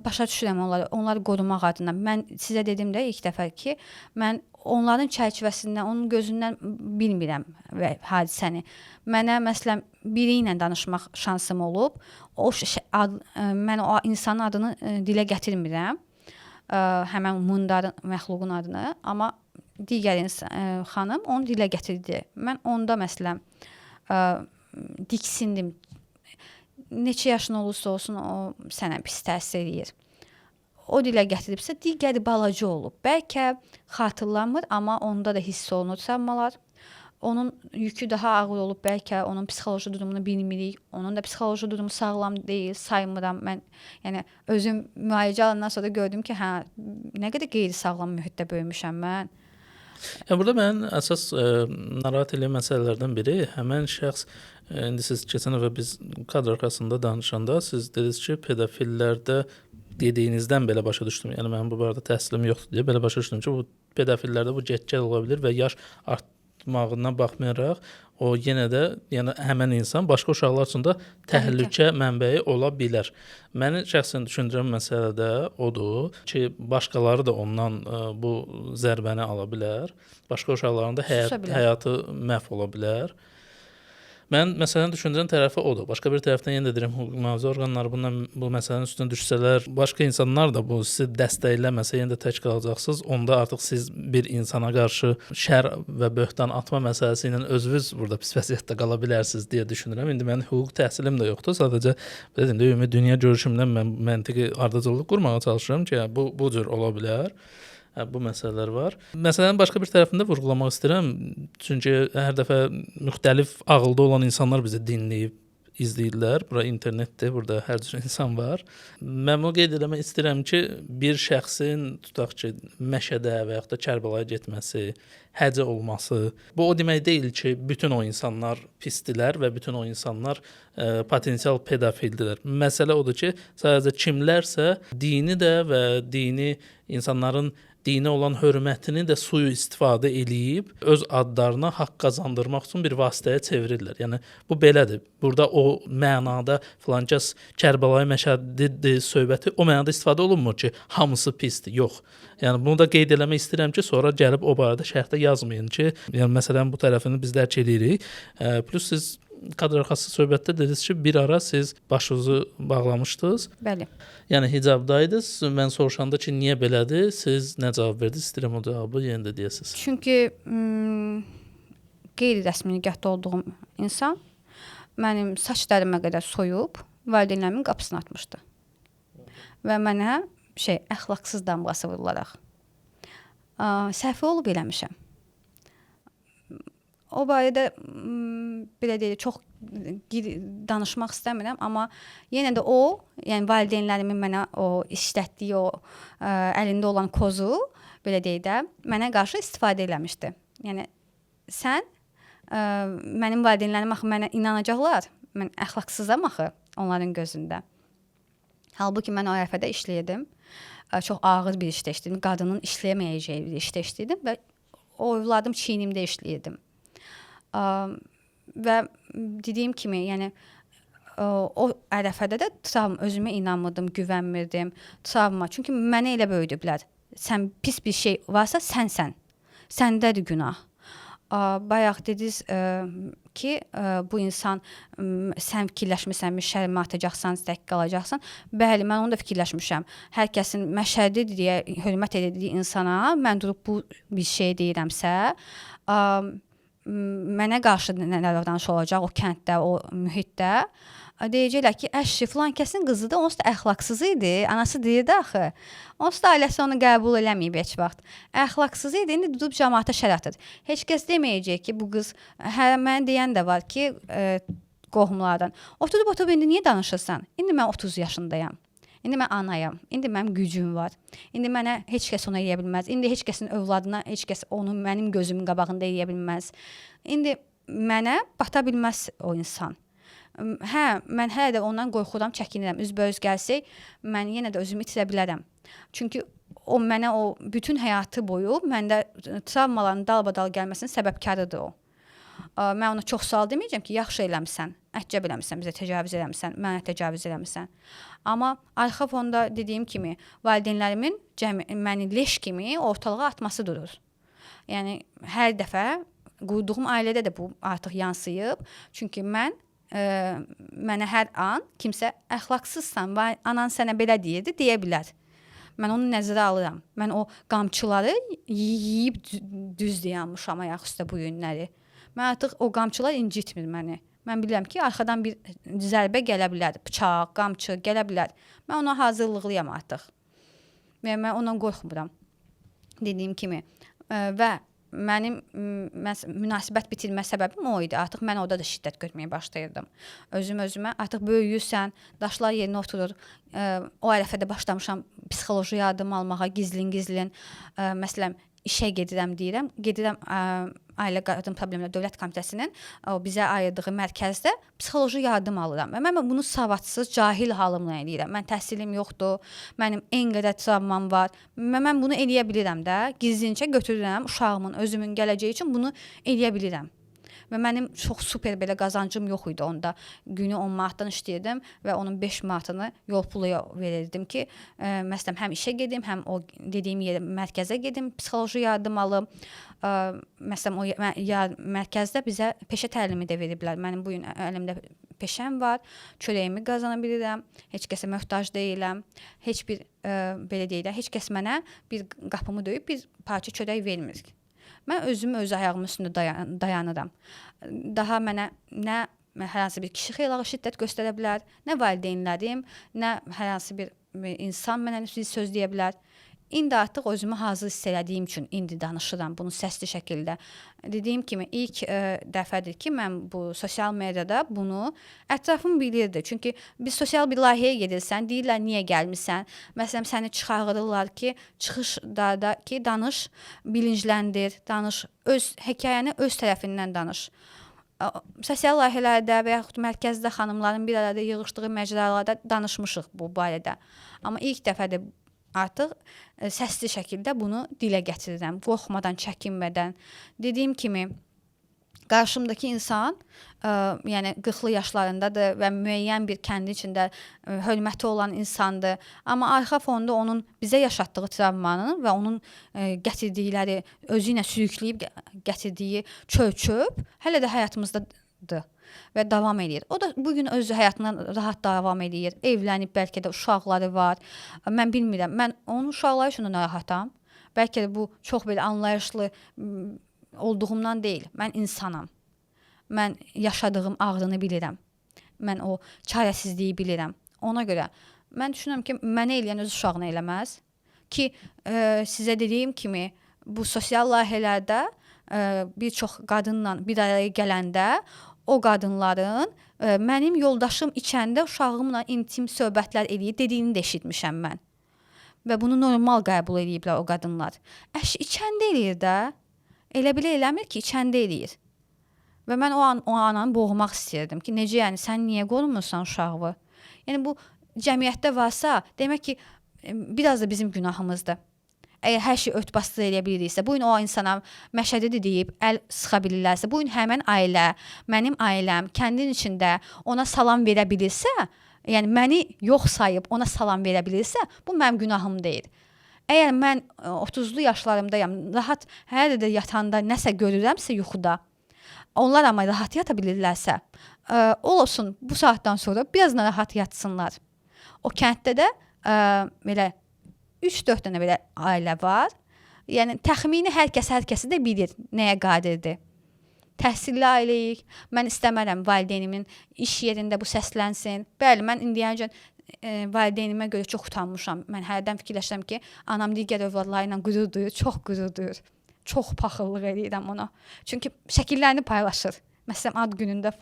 Başa düşürəm onları, onları qorumaq adına. Mən sizə dedim də ilk dəfə ki, mən onların çərçivəsindən, onun gözündən bilmirəm və hadisəni. Mənə məsələn biri ilə danışmaq şansım olub. O mən o insanın adını dilə gətirmirəm. Həmən mundarın, məxluqun adını, amma digər xanım onu dilə gətirdi. Mən onda məsələn diksindim. Neçə yaşın olursa olsun o sənə pis təsir eləyir. O dilə gətiribsə, digəri balaca olub. Bəlkə xatırlanmır, amma onda da hiss olunur travmalar. Onun yükü daha ağır olub, bəlkə onun psixoloji durumunu bilmirik. Onun da psixoloji durumu sağlam deyil, saymıram mən. Yəni özüm müalicə alandan sonra gördüm ki, hə, nə qədər qeyri-sağlam mühitdə böyümüşəm mən. Yəni burada mənim əsas narahat eləyən məsələlərdən biri həmən şəxs, indi siz keçən dəfə biz kadr arxasında danışanda siz dediniz ki, pedofillərdə dediyinizdən belə başa düşdüm. Yəni mənim bu barədə təhsilim yoxdur deyə belə başa düşdüm ki, bu pedofillərdə bu get-gəl ola bilər və yaş artmağına baxmayaraq o yenə də, yəni həmən insan başqa uşaqlar üçün də təhlükə mənbəyi ola bilər. Məni şəxsən düşündürən məsələ də odur ki, başqaları da ondan bu zərbəni ala bilər. Başqa uşaqların da həyatı məhv ola bilər. Mən məsələni düşündürən tərəfi odur. Başqa bir tərəfdən yenə də deyirəm, hüquq mühafizə orqanları bu məsələnin üstünə düşsələr, başqa insanlar da bu sizi dəstəkləməsə, yenə də tək qalacaqsınız. Onda artıq siz bir insana qarşı şər və böhtan atma məsələsi ilə özünüz burada pis vəziyyətdə qala bilərsiniz deyə düşünürəm. İndi mənim hüquq təhsilim də yoxdur. Sadəcə belə deyim də, ümumi dünya görüşümdən mən məntiqi ardıcıllıq qurmağa çalışıram ki, bu cür ola bilər. Bu məsələlər var. Məsələnin başqa bir tərəfində vurğulamaq istəyirəm. Çünki hər dəfə müxtəlif ağılda olan insanlar bizi dinləyib, izləyirlər. Bura internetdir, burada hər cür insan var. Mən bunu qeyd eləmək istəyirəm ki, bir şəxsin, tutaq ki, Məşədə və yaxud da Kərbəlaya getməsi, həcə olması, bu o demək deyil ki, bütün o insanlar pisdilər və bütün o insanlar potensial pedofildilər. Məsələ odur ki, sadəcə kimlərsə dini də və dini insanların dinə olan hörmətini də sui-istifadə eləyib öz adlarına haqq qazandırmaq üçün bir vasitəyə çevirirlər. Yəni bu belədir. Burada o mənada filankəs Kərbəlayı Məşədidir söhbəti o mənada istifadə olunmur ki, hamısı pisdir. Yox. Yəni bunu da qeyd eləmək istəyirəm ki, sonra gəlib o barədə şərhdə yazmayın ki, yəni məsələnin bu tərəfini biz dərk eləyirik. Plus siz kadr arxası söhbətdə dediniz ki, bir ara siz başınızı bağlamışdınız. Bəli. Yəni hicabdaydınız. Mən soruşanda ki, niyə belədir, siz nə cavab verdiniz? İstəyirəm o cavabı yenə də deyəsiniz. Çünki qeyri-rəsmi nikahda olduğum insan mənim saç dərimə qədər soyub valideynlərimin qapısına atmışdı. Və mənə əxlaqsız damğası vurularaq səhvi olub eləmişəm. O barədə belə deyək, çox danışmaq istəmirəm, amma yenə də o, yəni valideynlərimin mənə o işlətdiyi o əlində olan kozu Belə deyək də, mənə qarşı istifadə eləmişdi. Yəni sən mənim valideynlərim axı mənə inanacaqlar. Mən əxlaqsızam axı onların gözündə. Halbuki mən o ərəfədə işləyirdim. Çox ağır bir işdə işləyirdim. Qadının işləyə bir işdə işləyirdim və o övladım çiynimdə işləyirdim. Və dediyim kimi, yəni o ərəfədə də travma, özümə inanmırdım, güvənmirdim. Travma. Çünki məni elə böyüdüblər. Sən pis bir şey varsa sənsən. Səndədir günah. Bayaq dediniz ki, bu insan sən fikirləşmisənmi, şərmə atacaqsan, tək qalacaqsan. Bəli, mən onu da fikirləşmişəm. Hər kəsin məşədi deyə hörmət etdiyi insana mən durub bu bir şey deyirəmsə, mənə qarşı nə davranış olacaq o kənddə, o mühitdə? Deyəcəklər ki, əşi, filan kəsin qızıdır, onsuz da əxlaqsız idi. Anası deyirdi axı. Onsuz da ailəsi onu qəbul eləməyib heç vaxt. Əxlaqsız idi, indi durub camaata şər atır. Heç kəs deməyəcək ki, bu qız, hə, mənə deyən də var ki, qohumlardan. Oturub indi niyə danışırsan? İndi mən 30 yaşındayam. İndi mən anayam. İndi mənim gücüm var. İndi mənə heç kəs onu eləyə bilməz. İndi heç kəsin övladına heç kəs onu mənim gözümün qabağında eləyə bilməz. İndi mənə bata bilməz o insan. Hə, mən hələ də ondan qorxuram, çəkinirəm. Üzbəüz gəlsək, mən yenə də özümü itirə bilərəm. Çünki o mənə o bütün həyatı boyu məndə travmaların dalbadal gəlməsinin səbəbkarıdır o. Mən ona çox sual deməyəcəm ki, yaxşı eləmisən, əcəb eləmisən, bizə təcavüz eləmisən, mənə təcavüz eləmisən. Amma arxa fonda dediyim kimi, valideynlərimin məni leş kimi ortalığa atması durur. Yəni hər dəfə qurduğum ailədə də bu artıq yansıyıb. Çünki mən mənə hər an kimsə əxlaqsızsan, anan sənə belə deyirdi deyə bilər. Mən onu nəzərə alıram. Mən o qamçıları yeyib düz dayanmışam ayaq üstə bu günləri. Mən artıq o qamçılar incitmir məni. Mən bilirəm ki, arxadan bir zərbə gələ bilər, bıçaq, qamçı gələ bilər. Mən ona hazırlıqlıyam artıq. Və mən ondan qorxmuram. Dediyim kimi və mənim münasibət bitirmə səbəbim o idi. Artıq mən orada da şiddət görməyə başlayırdım. Özüm özümə artıq böyüyürsən, daşlar yerinə oturur. O ərəfədə başlamışam psixoloji yardım almağa gizlin-gizlin. Məsələn, işə gedirəm deyirəm. Gedirəm Ailə Qadın Problemləri Dövlət Komitəsinin o bizə ayırdığı mərkəzdə psixoloji yardım alıram. Və mən bunu savadsız, cahil halımla eləyirəm. Mən təhsilim yoxdur, mənim en qədər travmam var. Mən bunu eləyə bilirəm də. Gizlincə götürürəm uşağımın, özümün gələcəyi üçün bunu eləyə bilirəm. Və mənim çox super belə qazancım yox idi onda. Günü 10 manatdan işləyirdim və onun 5 manatını yol pulu verirdim ki, məsələn, həm işə gedim, həm o dediyim yerə, mərkəzə gedim, psixoloji yardım alım. Məsələn, o mərkəzdə bizə peşə təlimi də veriblər. Mənim bu gün əlimdə peşəm var, çörəyimi qazana bilirəm, heç kəsə möhtac deyiləm. Heç bir belə deyək də, heç kəs mənə bir qapımı döyüb bir parça çörək vermir. Mən özüm öz ayağımın üstündə dayanıram. Daha mənə nə hər hansı bir kişi xeylağı şiddət göstərə bilər, nə valideynlərim, nə hər hansı bir insan mənə söz deyə bilər. İndi artıq özümü hazır hiss elədiyim üçün indi danışıram bunu səsli şəkildə. Dediyim kimi ilk dəfədir ki, mən bu sosial mediada bunu ətrafım bilirdi. Çünki biz sosial bir layihəyə gedirsən, deyirlər niyə gəlmisən? Məsələn, səni çıxarırlar ki, çıxışda da ki, danış, bilincləndir, danış, öz hekayəni öz tərəfindən danış. Sosial layihələrdə və yaxud mərkəzdə xanımların bir arada yığışdığı məcralarda danışmışıq bu barədə. Amma ilk dəfədir artıq səsli şəkildə bunu dilə gətirirəm, qorxmadan, çəkinmədən. Dediyim kimi, qarşımdakı insan, yəni 40-lı yaşlarındadır və müəyyən bir kəndi içində hörməti olan insandır. Amma arxa fonda onun bizə yaşatdığı travmanın və onun gətirdikləri, özü ilə sürükləyib gətirdiyi çöp-çöp hələ də həyatımızdadır və davam eləyir. O da bu gün öz həyatına rahat davam eləyir. Evlənib, bəlkə də uşaqları var. Mən bilmirəm. Mən onun uşaqları üçün də narahatam. Bəlkə də bu çox belə anlayışlı olduğumdan deyil. Mən insanam. Mən yaşadığım ağrını bilirəm. Mən o çarəsizliyi bilirəm. Ona görə mən düşünürəm ki, mənə eləyən öz uşağına eləməz. Ki, sizə dediyim kimi bu sosial layihələrdə bir çox qadınla bir araya gələndə o qadınların mənim yoldaşım içəndə uşağımla intim söhbətlər eləyir dediyini də eşitmişəm mən. Və bunu normal qəbul eləyiblər o qadınlar. Əş içəndə eləyir də. Elə belə eləmir ki, içəndə eləyir. Və mən o an o ananı boğmaq istəyirdim ki, necə yəni sən niyə qorumursan uşağı? Yəni bu cəmiyyətdə varsa, demək ki, biraz da bizim günahımızdır. Əgər hər şey ört-basdır eləyə biliriksə, bu gün o insana məşədidir deyib əl sıxa bilirlərsə, bu gün həmin ailə, mənim ailəm kəndin içində ona salam verə bilirsə, yəni məni yox sayıb ona salam verə bilirsə, bu mənim günahım deyil. Əgər mən 30-lu yaşlarımdayam, rahat hələ də yatanda nəsə görürəmsə yuxuda, onlar amma rahat yata bilirlərsə, olsun bu saatdan sonra biraz narahat yatsınlar. O kənddə də belə 3-4 dənə belə ailə var. Yəni təxmini hər kəs hər kəsi də bilir nəyə qadirdir. Təhsilli ailəyik. Mən istəmərəm valideynimin iş yerində bu səslənsin. Bəli, mən indiyəcən valideynimə görə çox utanmışam. Mən hərdən fikirləşirəm ki, anam digər övladları ilə qürur duyur, çox qürur duyur. Çox paxıllıq eləyirəm ona. Çünki şəkillərini paylaşır. Məsələn, ad günündə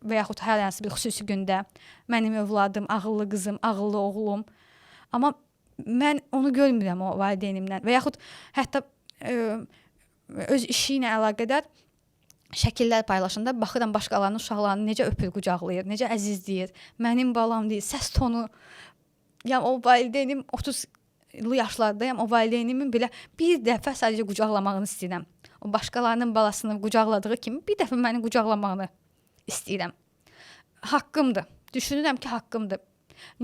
və yaxud hər hansı bir xüsusi gündə mənim övladım, ağıllı qızım, ağıllı oğlum. Amma mən onu görmürəm o valideynimdən və yaxud hətta öz işi ilə əlaqədar şəkillər paylaşanda baxıram başqalarının uşaqlarını necə öpür, qucaqlayır, necə əzizləyir. Mənim balam deyir, səs tonu. Yəni o valideynim 30-lu yaşlardayam, o valideynimin belə bir dəfə sadəcə qucaqlamağını istəyirəm. O başqalarının balasını qucaqladığı kimi bir dəfə məni qucaqlamağını istəyirəm. Haqqımdır. Düşünürəm ki, haqqımdır.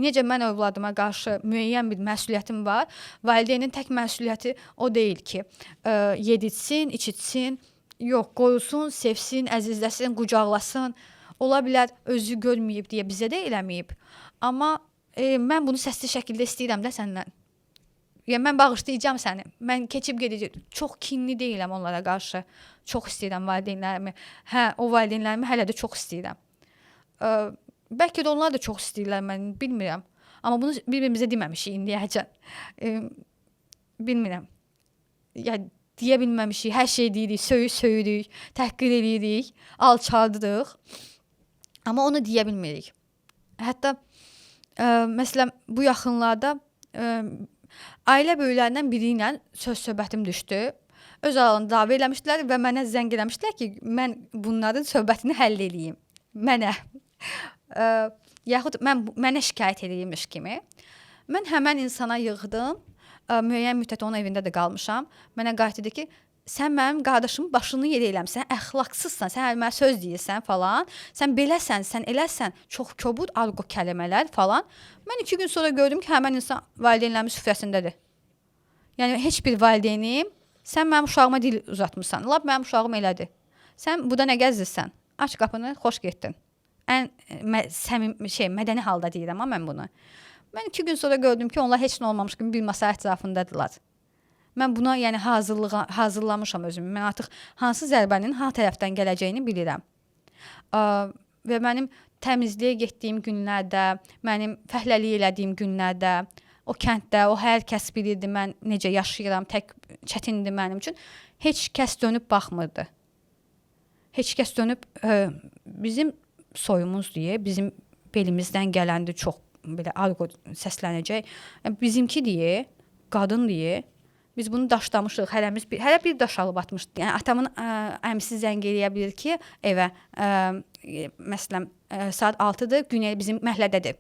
Necə mən övladıma qarşı müəyyən bir məsuliyyətim var, valideynin tək məsuliyyəti o deyil ki, yedirtsin, içitsin, yox, qorusun, sevsin, əzizləsin, qucaqlasın. Ola bilər özü görməyib deyə bizə də eləməyib. Amma mən bunu səsli şəkildə istəyirəm də səndən. Yəni mən bağışlayacağam səni. Mən keçib gedəcəm. Çox kinli deyiləm onlara qarşı. Çox istəyirəm valideynlərimi. Hə, o valideynlərimi hələ də çox istəyirəm. Bəlkə də onlar da çox istəyirlər məni, bilmirəm. Amma bunu bir-birimizə deməmişik indiyəcən. Bilmirəm. Yəni deyə bilməmişik, hər şey deyirik, söyürük, təhqir eləyirik, alçaldırıq. Amma onu deyə bilmirik. Hətta məsələn bu yaxınlarda ailə böyüklərindən biri ilə söz söhbətim düşdü. Öz aralarında dava eləmişdilər və mənə zəng eləmişdilər ki, mən bunların söhbətini həll eləyim. Mənə. Yaxud mənə şikayət eləyirmiş kimi. Mən həmən insana yığdım. Müəyyən müddət onun evində də qalmışam. Mənə qayıtdı dedi ki, sən mənim qardaşımın başını yer eləmisən, əxlaqsızsan, sən mənə söz deyirsən falan, sən beləsən, sən eləsən, çox kobud argo kəlmələr falan. Mən 2 gün sonra gördüm ki, həmən insan valideynlərimin süfrəsindədir. Yəni heç bir valideynim, sən mənim uşağıma dil uzatmısan, lap mənim uşağım elədi. Sən burada nə gəzirsən? Aç qapını, xoş getdin. Ən səmimi şey, mədəni halda deyirəm ha mən bunu. Mən 2 gün sonra gördüm ki, onlar heç nə olmamış kimi bir masa ətrafındadılar. Mən buna yəni hazırlamışam özümü. Mən artıq hansı zərbənin ha tərəfdən gələcəyini bilirəm. Və mənim təmizliyə getdiyim günlərdə, mənim fəhləlik elədiyim günlərdə, o kənddə, o hər kəs bilirdi mən necə yaşayıram, tək çətindir mənim üçün. Heç kəs dönüb baxmırdı. Heç kəs dönüb bizim soyumuz deyə, bizim belimizdən gələndi çox belə argo səslənəcək. Bizimki deyə, qadın deyə biz bunu daşlamışıq. Hələ bir daş alıb atmışdıq. Yəni atamın əmisi zəng eləyə bilir ki, evə məsələn saat 6-dır, Güney bizim məhəllədədir.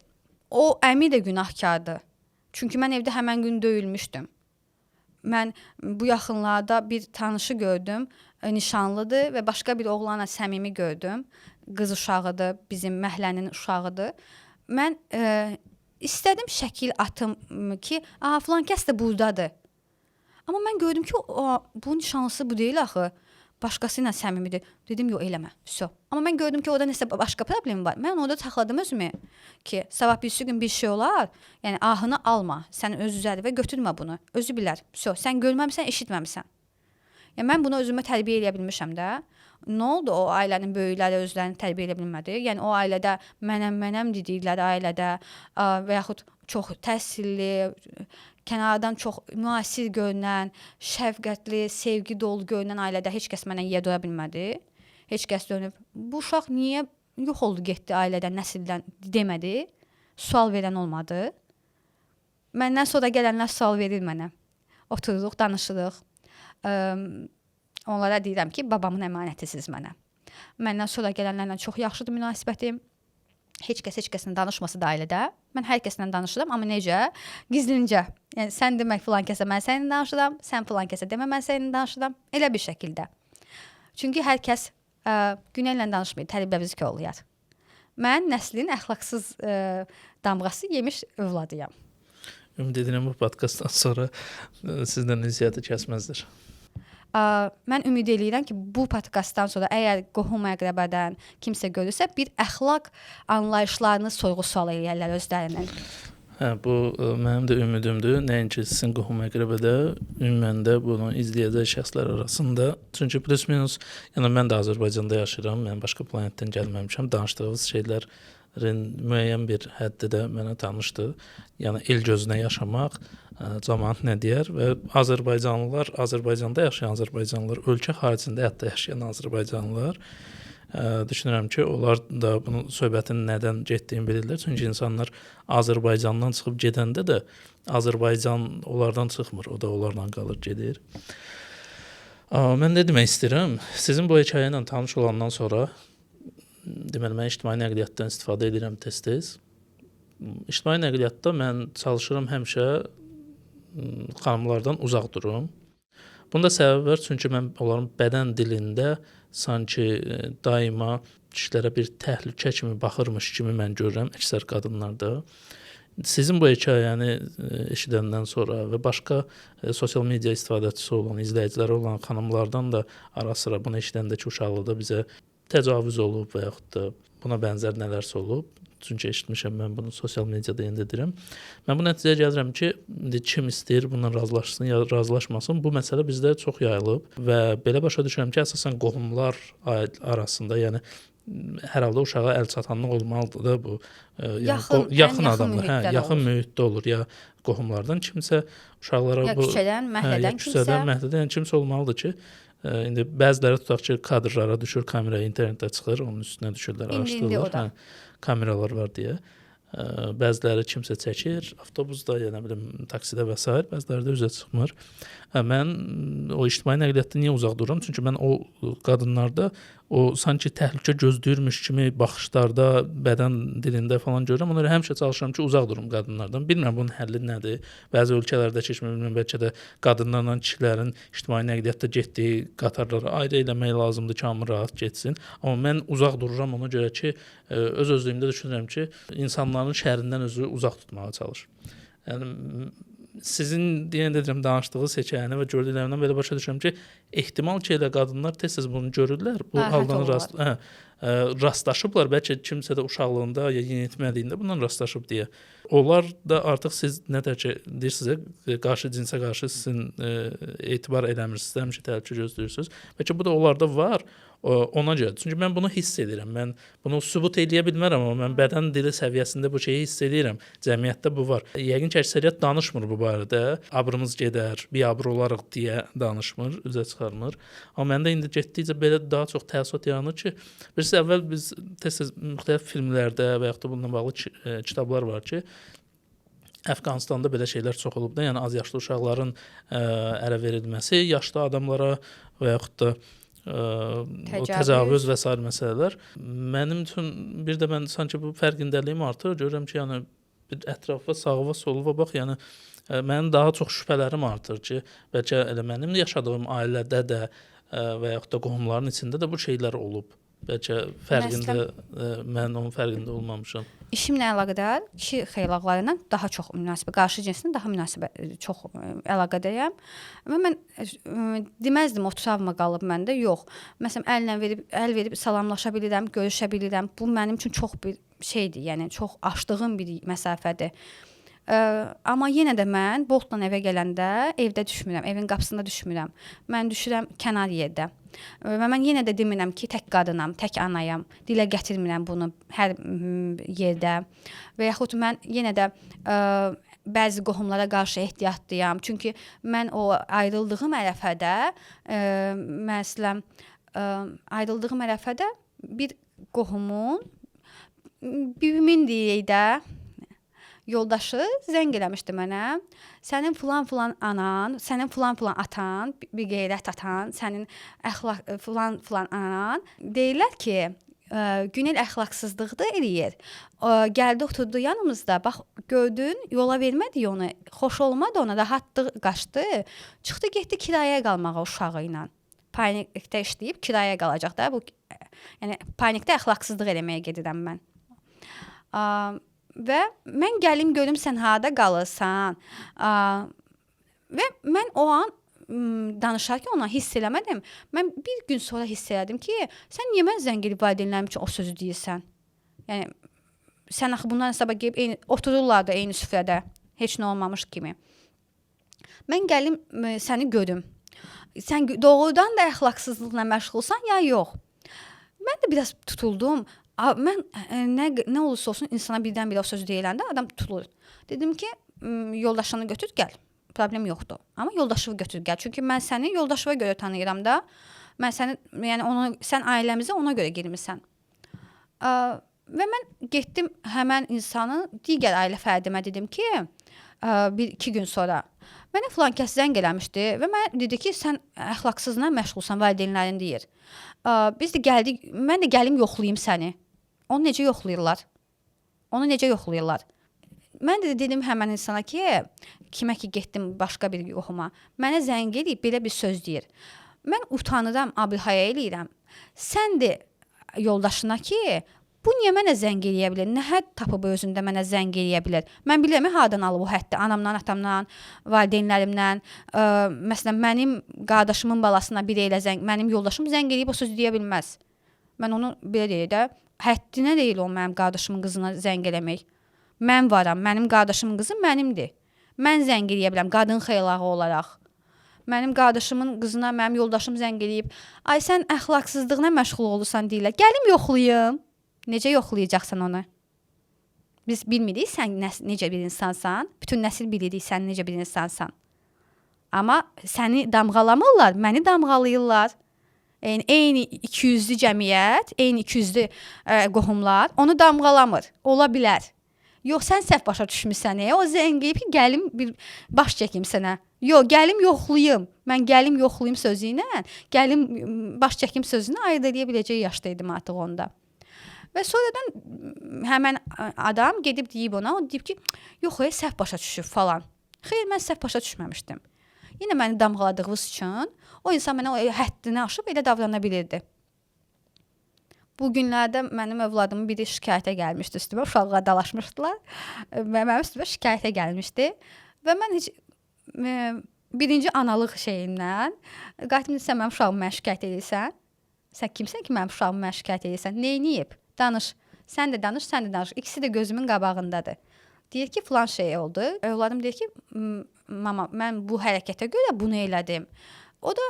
O əmi də günahkardır. Çünki mən evdə həmən gün döyülmüşdüm. Mən bu yaxınlarda bir tanışı gördüm, nişanlıdır və başqa bir oğlanla səmimi gördüm. Qız uşağıdır, bizim məhəllənin uşağıdır. Mən istədim şəkil atım ki, aha filan kəs də burdadır. Amma mən gördüm ki, bu nişanlısı bu deyil axı. Başqası ilə səmimidir. Dedim, yox eləmə. Vso. Amma mən gördüm ki, orada nəsə başqa problem var. Mən orada saxladım özümü ki, sabah birisi gün bir şey olar. Yəni ahını alma. Sən öz üzərinə götürmə bunu. Özü bilər. Vso. Sən görməmisən, eşitməmisən. Yəni mən bunu özümə tərbiyə eləyə bilmişəm də. Nə oldu o ailənin böyükləri özlərini tərbiyə eləyə bilmədi? Yəni o ailədə mənəm dedikləri ailədə və yaxud çox təhsilli, kənardan çox müasir görünən, şəfqətli, sevgi dolu görünən ailədə heç kəs mənə yiyə dura bilmədi. Heç kəs dönüb bu uşaq niyə yox oldu, getdi ailədən, nəsildən demədi. Sual verən olmadı. Məndən sonra gələnlər sual verir mənə. Otururuq, danışırıq. Onlara deyirəm ki, babamın əmanətisiz mənə. Məndən sonra gələnlərlə çox yaxşıdır münasibətim. Heç kəs heç kəslə danışmasa da ailədə, mən hər kəslə danışıram, amma necə? Gizlincə. Yəni sən demək filan kəsə mən səninlə danışıram, sən filan kəsə demə mən səninlə danışıram. Elə bir şəkildə. Çünki hər kəs Günellə danışmır, tərbiyyəviz olayar. Mən nəslin əxlaqsız damğası yemiş övladıyam. Ümid edirəm bu podkastdan sonra sizdən ünsiyyəti kəsməzlər. Mən ümid eləyirəm ki, bu podkastdan sonra əgər qohum əqrəbədən kimsə görürsə, bir əxlaq anlayışlarını sorğu-sual eləyərlər özlərindən. Hə, bu mənim də ümidimdir. Nəinki sizin qohum əqrəbədə, ümumən də bunu izləyəcək şəxslər arasında. Çünki plus minus, yəni mən də Azərbaycanda yaşayıram, mən başqa planetdən gəlməmişəm. Danışdığınız şeylərin müəyyən bir həddə də mənə tanışdır. Yəni el gözünə yaşamaq, camaat nə deyər və Azərbaycanlılar, Azərbaycanda yaşayan Azərbaycanlılar, ölkə xaricində hətta yaşayan Azərbaycanlılar, düşünürəm ki, onlar da bunun söhbətin nədən getdiyini bilirlər. Çünki insanlar Azərbaycandan çıxıb gedəndə də Azərbaycan onlardan çıxmır, o da onlarla qalır, gedir. Mən nə demək istəyirəm? Sizin bu hekayə ilə tanış olandan sonra, deməli, mən ictimai nəqliyyatdan istifadə edirəm tez-tez. İctimai nəqliyyatda mən çalışıram həmişə xanımlardan uzaq durum. Bunda səbəb var, çünki mən onların bədən dilində sanki daima kişilərə bir təhlükə kimi baxırmış kimi mən görürəm əksər qadınlarda. Sizin bu hekayəni eşidəndən sonra və başqa sosial media istifadəçisi olan, izləyiciləri olan xanımlardan da ara-sıra bunu eşidəndə ki, uşaqlıqda bizə təcavüz olub və yaxud da buna bənzər nələrsə olub. Çünki eşitmişəm mən bunu sosial mediada indi deyirəm. Mən bu nəticəyə gəlirəm ki, indi kim istəyir bununla razılaşsın ya razılaşmasın, bu məsələ bizdə çox yayılıb və belə başa düşürəm ki, əsasən qohumlar arasında, yəni hər halda uşağa əl çatanlıq olmalıdır da bu. Yəni yaxın adamlar, hə, yaxın mühitdə olur ya qohumlardan kimsə uşaqlara ya bu küçədən, məhəllədən kimsə, küçədən, məhəllədən, yəni kimsə olmalıdır ki, indi bəziləri tutaq ki, kadrlara düşür, kamera internetdə çıxır, onun üstünə düşürlər, araşdırırlar. Hə, kameralar var deyə. Bəziləri kimsə çəkir, avtobusda, ya nə bilim, taksidə və s. bəziləri də üzə çıxmır. Mən o ictimai nəqliyyatdan niyə uzaq dururam? Çünki mən o qadınlarda o sanki təhlükə gözləyirmiş kimi baxışlarda, bədən dilində falan görürəm. Onlara həmişə çalışıram ki, uzaq durum qadınlardan. Bilmirəm bunun həlli nədir. Bəzi ölkələrdə keçmə, bilmirəm, bəlkə də qadınlarla kişilərin ictimai nəqliyyatda getdiyi qatarları ayrı eləmək lazımdır ki, hamı rahat getsin. Amma mən uzaq dururam ona görə ki, öz özlüyümdə düşünürəm ki, insanların şərrindən özü uzaq tutmağa çalışır. Yəni sizin deyən deyirəm danışdığınız hekayəni və gördüklərimdən belə başa düşürəm ki, ehtimal ki, elə qadınlar tez-tez bunu görürlər. Bu haldan rastlaşıblar. Bəlkə kimsə də uşaqlığında ya yeniyetməliyində bundan rastlaşıb deyə. Onlar da artıq siz nə tər ki deyirsiniz, qarşı cinsə qarşı sizin etibar eləmirsiniz, həmişə təhlükə gözləyirsiniz. Bəlkə bu da onlarda var. Ona görə. Çünki mən bunu hiss edirəm. Mən bunu sübut eləyə bilmərəm, amma mən bədən dili səviyyəsində bu şeyi hiss edirəm. Cəmiyyətdə bu var. Yəqin ki, əksəriyyət danışmır bu barədə. Abrımız gedər, biabır olarıq deyə danışmır, üzə çıxarmır. Amma məndə indi getdikcə belə daha çox təəssürat yaranır ki, bilirsiniz, əvvəl biz tez-tez müxtəlif filmlərdə və yaxud da bununla bağlı kitablar var ki, Əfqanistanda belə şeylər çox olub da, yəni az yaşlı uşaqların ərə verilməsi, yaşlı adamlara və yaxud da təcavüz və sair məsələlər. Mənim üçün bir də mən sanki bu fərqindəliyim artır. Görürəm ki, yəni bir ətrafa, sağıva, soluva bax, yəni mənim daha çox şübhələrim artır ki, bəlkə elə mənim yaşadığım ailədə də və yaxud da qohumların içində də bu şeylər olub. Bəlkə fərqində, mən onun fərqində olmamışam. İşimlə əlaqədar kişi xeylaqları ilə daha çox münasibət, qarşı cinslə daha münasibət çox əlaqədəyəm. Amma mən deməzdim o travma qalıb məndə, yox. Məsələn, əllə verib, əl verib salamlaşa bilirəm, görüşə bilirəm. Bu mənim üçün çox bir şeydir, yəni çox aşdığım bir məsafədir. Amma yenə də mən Boltla evə gələndə evdə düşmürəm, evin qapısında düşmürəm. Mən düşürəm kənar yerdə. Və mən yenə də demirəm ki, tək qadınam, tək anayam. Dilə gətirmirəm bunu hər yerdə. Və yaxud mən yenə də bəzi qohumlara qarşı ehtiyatlıyam. Çünki mən o ayrıldığım ərəfədə, məsələn, ayrıldığım ərəfədə bir qohumun, bibimin deyək də, Yoldaşı zəng eləmişdi mənə. Sənin filan-filan anan, sənin filan-filan atan, bir qeyrət atan, sənin əxlaq filan-filan anan deyirlər ki, Günel əxlaqsızlıq da eləyir. Gəldi oturdu yanımızda. Bax gördün, yola vermədi onu. Xoş olmadı ona, rahatlıq qaçdı. Çıxdı getdi kirayəyə qalmağa uşağı ilə. Panikdə işləyib kirayəyə qalacaq da bu. Yəni panikdə əxlaqsızlıq eləməyə gedirəm mən. Və mən gəlim görüm sən harda qalırsan. Və mən o an danışarkən ona hiss eləmədim. Mən bir gün sonra hiss elədim ki, sən niyə mən zəng edib valideynlərim üçün o sözü deyirsən? Yəni sən axı bundan hesaba gəlib eyni otururlar da eyni süfrədə, heç nə olmamış kimi. Mən gəlim səni görüm. Sən doğrudan da əxlaqsızlıqla məşğulsan ya yox? Mən də biraz tutuldum. Mən nə olursa olsun insana birdən-birə o sözü deyiləndə adam tutulur. Dedim ki, yoldaşını götür gəl. Problem yoxdur. Amma yoldaşını götür gəl. Çünki mən səni yoldaşıma görə tanıyıram da. Mən səni, yəni onu, sən ailəmizə ona görə girmisən. Və mən getdim həmən insanın digər ailə fərdimə dedim ki, 1-2 gün sonra mənə filan kəs zəng eləmişdi və mənə dedi ki, sən əxlaqsızla məşğulsan, valideynlərin deyir. Biz də gəldik, mən də gəlim yoxlayım səni. Onu necə yoxlayırlar? Onu necə yoxlayırlar? Mən də dedim həmən insana ki, kimə ki getdim başqa bir qohuma, mənə zəng eləyib belə bir söz deyir. Mən utanıram, abihaya eləyirəm. Sən də yoldaşına ki, bu niyə mənə zəng eləyə bilər? Nə hədd tapıb özündə mənə zəng eləyə bilər? Mən bilirəm hardan alıb o həddi? Anamdan, atamdan, valideynlərimdən. Məsələn, mənim qardaşımın balasına biri elə zəng, mənim yoldaşım zəng eləyib o sözü deyə bilməz. Mən onu belə deyək də, həddinə deyil o mənim qardaşımın qızına zəng eləmək. Mən varam, mənim qardaşımın qızı mənimdir. Mən zəng eləyə bilərəm qadın xeylağı olaraq. Mənim qardaşımın qızına mənim yoldaşım zəng eləyib, ay sən əxlaqsızlığına məşğul olursan deyirlər. Gəlim yoxlayım. Necə yoxlayacaqsan onu? Biz bilmirik sən necə bir insansan. Bütün nəsil bilirik sən necə bir insansan. Amma səni damğalamırlar, məni damğalayırlar. Yəni eyni ikiyüzlü cəmiyyət, eyni ikiyüzlü qohumlar onu damğalamır. Ola bilər. Yox, sən səhv başa düşmüsən. O zəng eləyib ki, gəlim bir baş çəkim sənə. Yox, gəlim yoxlayım. Mən gəlim yoxlayım sözü ilə, gəlim baş çəkim sözünü ayırd eləyə biləcək yaşda idim artıq onda. Və sonradan həmən adam gedib deyib ona, o deyib ki, yox, səhv başa düşüb falan. Xeyr, mən səhv başa düşməmişdim. Yenə məni damğaladığınız üçün o insan mənə o həddini aşıb elə davrana bilirdi. Bu günlərdə mənim övladımın biri şikayətə gəlmişdi üstümə, uşaqlar dalaşmışdılar və mənim üstümə şikayətə gəlmişdi və mən heç birinci analıq şeyimdən qayıtdım, sən mənim uşağımı mənə şikayət edirsən, sən kimsən ki mənim uşağımı mənə şikayət edirsən, neyniyib? Danış, sən də danış, sən də danış, ikisi də gözümün qabağındadır. Deyir ki, filan şey oldu, övladım deyir ki, mama, mən bu hərəkətə görə bunu elədim. O da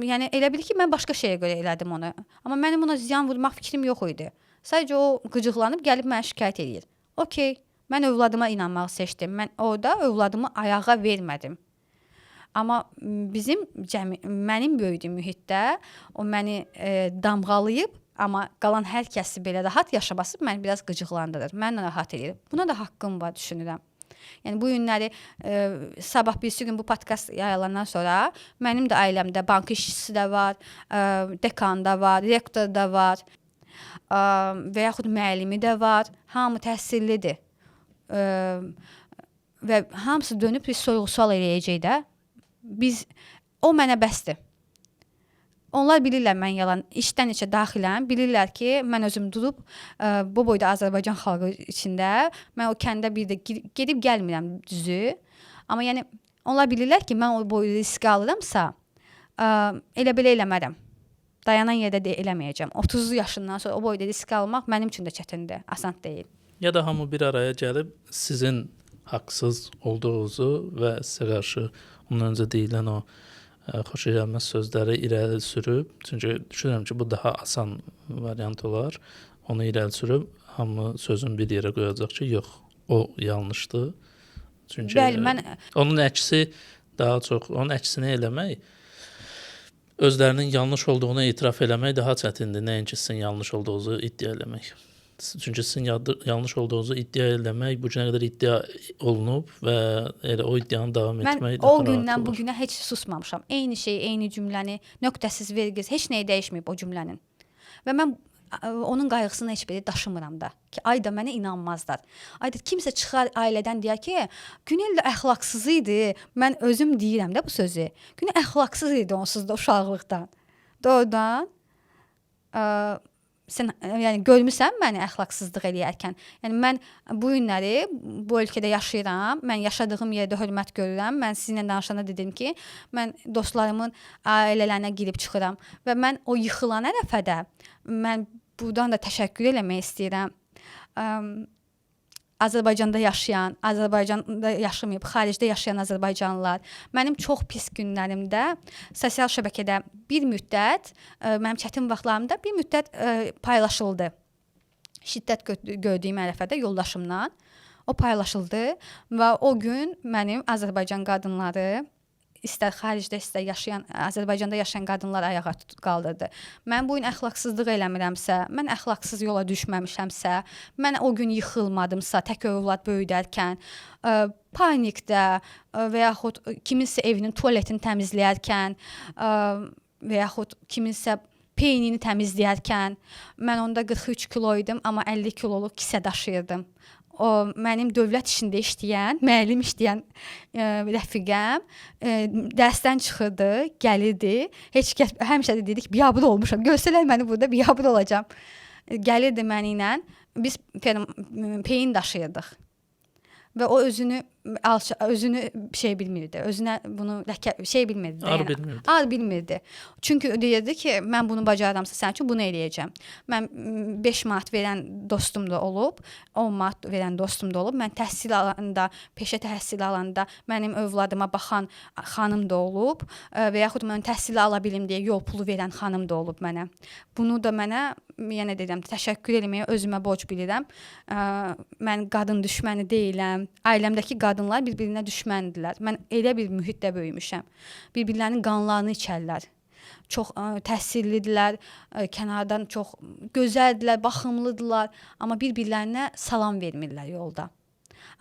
yəni elə bil ki, mən başqa şeyə görə elədim onu. Amma mənim ona ziyan vurmaq fikrim yox idi. Sadəcə o qıcıqlanıb gəlib mənə şikayət eləyir. Okey, mən övladıma inanmağı seçdim. Mən orada övladımı ayağa vermədim. Amma bizim mənim böyüdüyüm mühitdə o məni damğalayıb, amma qalan hər kəsi belə rahat yaşaması məni biraz qıcıqlandırır. Mən narahat eləyir. Buna da haqqım var düşünürəm. Yəni bu günləri sabah birisi gün bu podkast yayılandan sonra mənim də ailəmdə bank işçisi də var, dekan da var, rektor da var və yaxud müəllimi də var. Hamı təhsillidir. Və hamısı dönüb bir sorğu-sual eləyəcək də. O mənə bəsdir. Onlar bilirlər mən yalan, işdən içə daxiləm, bilirlər ki, mən özüm durub bu boyda Azərbaycan xalqı içində, mən o kəndə bir də gedib gəlmirəm düzü. Amma yəni onlar bilirlər ki, mən o boyda riski alıramsa, elə belə eləmərəm. Dayanan yerdə də eləməyəcəm. 30 yaşından sonra o boyda riski almaq mənim üçün də çətindir, asan deyil. Ya da hamı bir araya gəlib sizin haqsız olduğunuzu və sizə qarşı ondan öncə deyilən o xoşagəlməz sözləri irəli sürüb, çünki düşünürəm ki, bu daha asan variant olar. Onu irəli sürüb hamı sözün bir yerə qoyacaq ki, yox, o yanlışdır. Çünki bəli, mən onun əksi daha çox, onun əksini eləmək, özlərinin yanlış olduğunu etiraf eləmək daha çətindir, nəinki sizin yanlış olduğunuzu iddia eləmək. Çünki sizin yanlış olduğunuzu iddia eləmək bu günə qədər iddia olunub və elə o iddianı davam etmək daha rahat. Mən o gündən bu günə heç susmamışam. Eyni şey, eyni cümləni, nöqtəsiz, vergisiz, heç nəyi dəyişməyib o cümlənin. Və mən onun qayğısını heç biri daşımıram da ki, ay da mənə inanmazlar. Ay da kimsə çıxar ailədən deyər ki, Günel də əxlaqsız idi. Mən özüm deyirəm də bu sözü. Günel əxlaqsız idi onsuz da uşaqlıqdan. Doğrudan sən yəni görmüsən məni əxlaqsızlıq eləyərkən. Yəni mən bu günləri bu ölkədə yaşayıram. Mən yaşadığım yerdə hörmət görürəm. Mən sizinlə danışanda dedim ki, mən dostlarımın ailələrinə girib çıxıram və mən o yıxılan ərəfədə mən buradan da təşəkkür eləmək istəyirəm. Azərbaycanda yaşayan, Azərbaycanda yaşamayıb, xaricdə yaşayan azərbaycanlılar. Mənim çox pis günlərimdə sosial şəbəkədə bir müddət, mənim çətin vaxtlarımda bir müddət paylaşıldı. Şiddət gördüyüm ərəfədə yoldaşımdan o paylaşıldı və o gün mənim Azərbaycan qadınları, istər xaricdə, istər yaşayan, Azərbaycanda yaşayan qadınlar ayağa qaldırdı. Mən bu gün əxlaqsızlıq eləmirəmsə, mən əxlaqsız yola düşməmişəmsə, mən o gün yıxılmadımsa, tək övlad böyüdərkən, panikdə və yaxud kiminsə evinin tualetini təmizləyərkən və yaxud kiminsə peynini təmizləyərkən, mən onda 43 kilo idim, amma 50 kiloluq kisə daşıyırdım. O mənim dövlət işində işləyən, müəllim işləyən rəfiqəm dərsdən çıxırdı, gəlirdi. Heç kəs həmişə də dedik, biabır olmuşam. Görsələr məni burada biabır olacağam. Gəlirdi məni ilə. Biz peyin daşıyırdıq. Və o özünü şey bilmirdi. Özünə bunu ləkə şey bilmirdi. Ar bilmirdi. Ar bilmirdi. Çünki deyirdi ki, mən bunu bacarıramsa sənin üçün bunu eləyəcəm. Mən 5 manat verən dostum da olub, 10 manat verən dostum da olub. Mən təhsil alanda, peşə təhsili alanda mənim övladıma baxan xanım da olub və yaxud mən təhsil ala bilim deyə yol pulu verən xanım da olub mənə. Bunu da mənə yenə deyirəm, təşəkkür eləməyə özümə borc bilirəm. Mən qadın düşməni deyiləm. Ailəmdəki qadınlar bir-birinə düşməndirlər. Mən elə bir mühitdə böyümüşəm. Bir-birlərinin qanlarını içərlər. Çox təhsillidirlər, kənardan çox gözəldirlər, baxımlıdırlar, amma bir-birlərinə salam vermirlər yolda.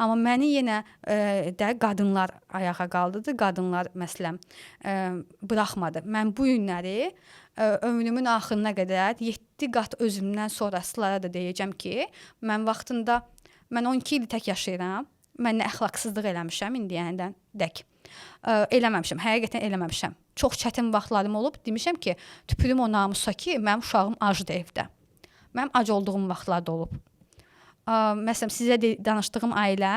Amma məni yenə də qadınlar ayağa qaldırdı, qadınlar məsələn buraxmadı. Mən bu günləri ömrümün axırına qədər 7 qat özümdən sonrasılara da deyəcəm ki, mən vaxtında, mən 12 il tək yaşayıram. Mən nə əxlaqsızlıq eləmişəm indiyəndən dək. Eləməmişəm, həqiqətən eləməmişəm. Çox çətin vaxtlarım olub, demişəm ki, tüpürüm o namusa ki, mənim uşağım acdır evdə. Mənim ac olduğum vaxtlar da olub. Məsələn, sizə danışdığım ailə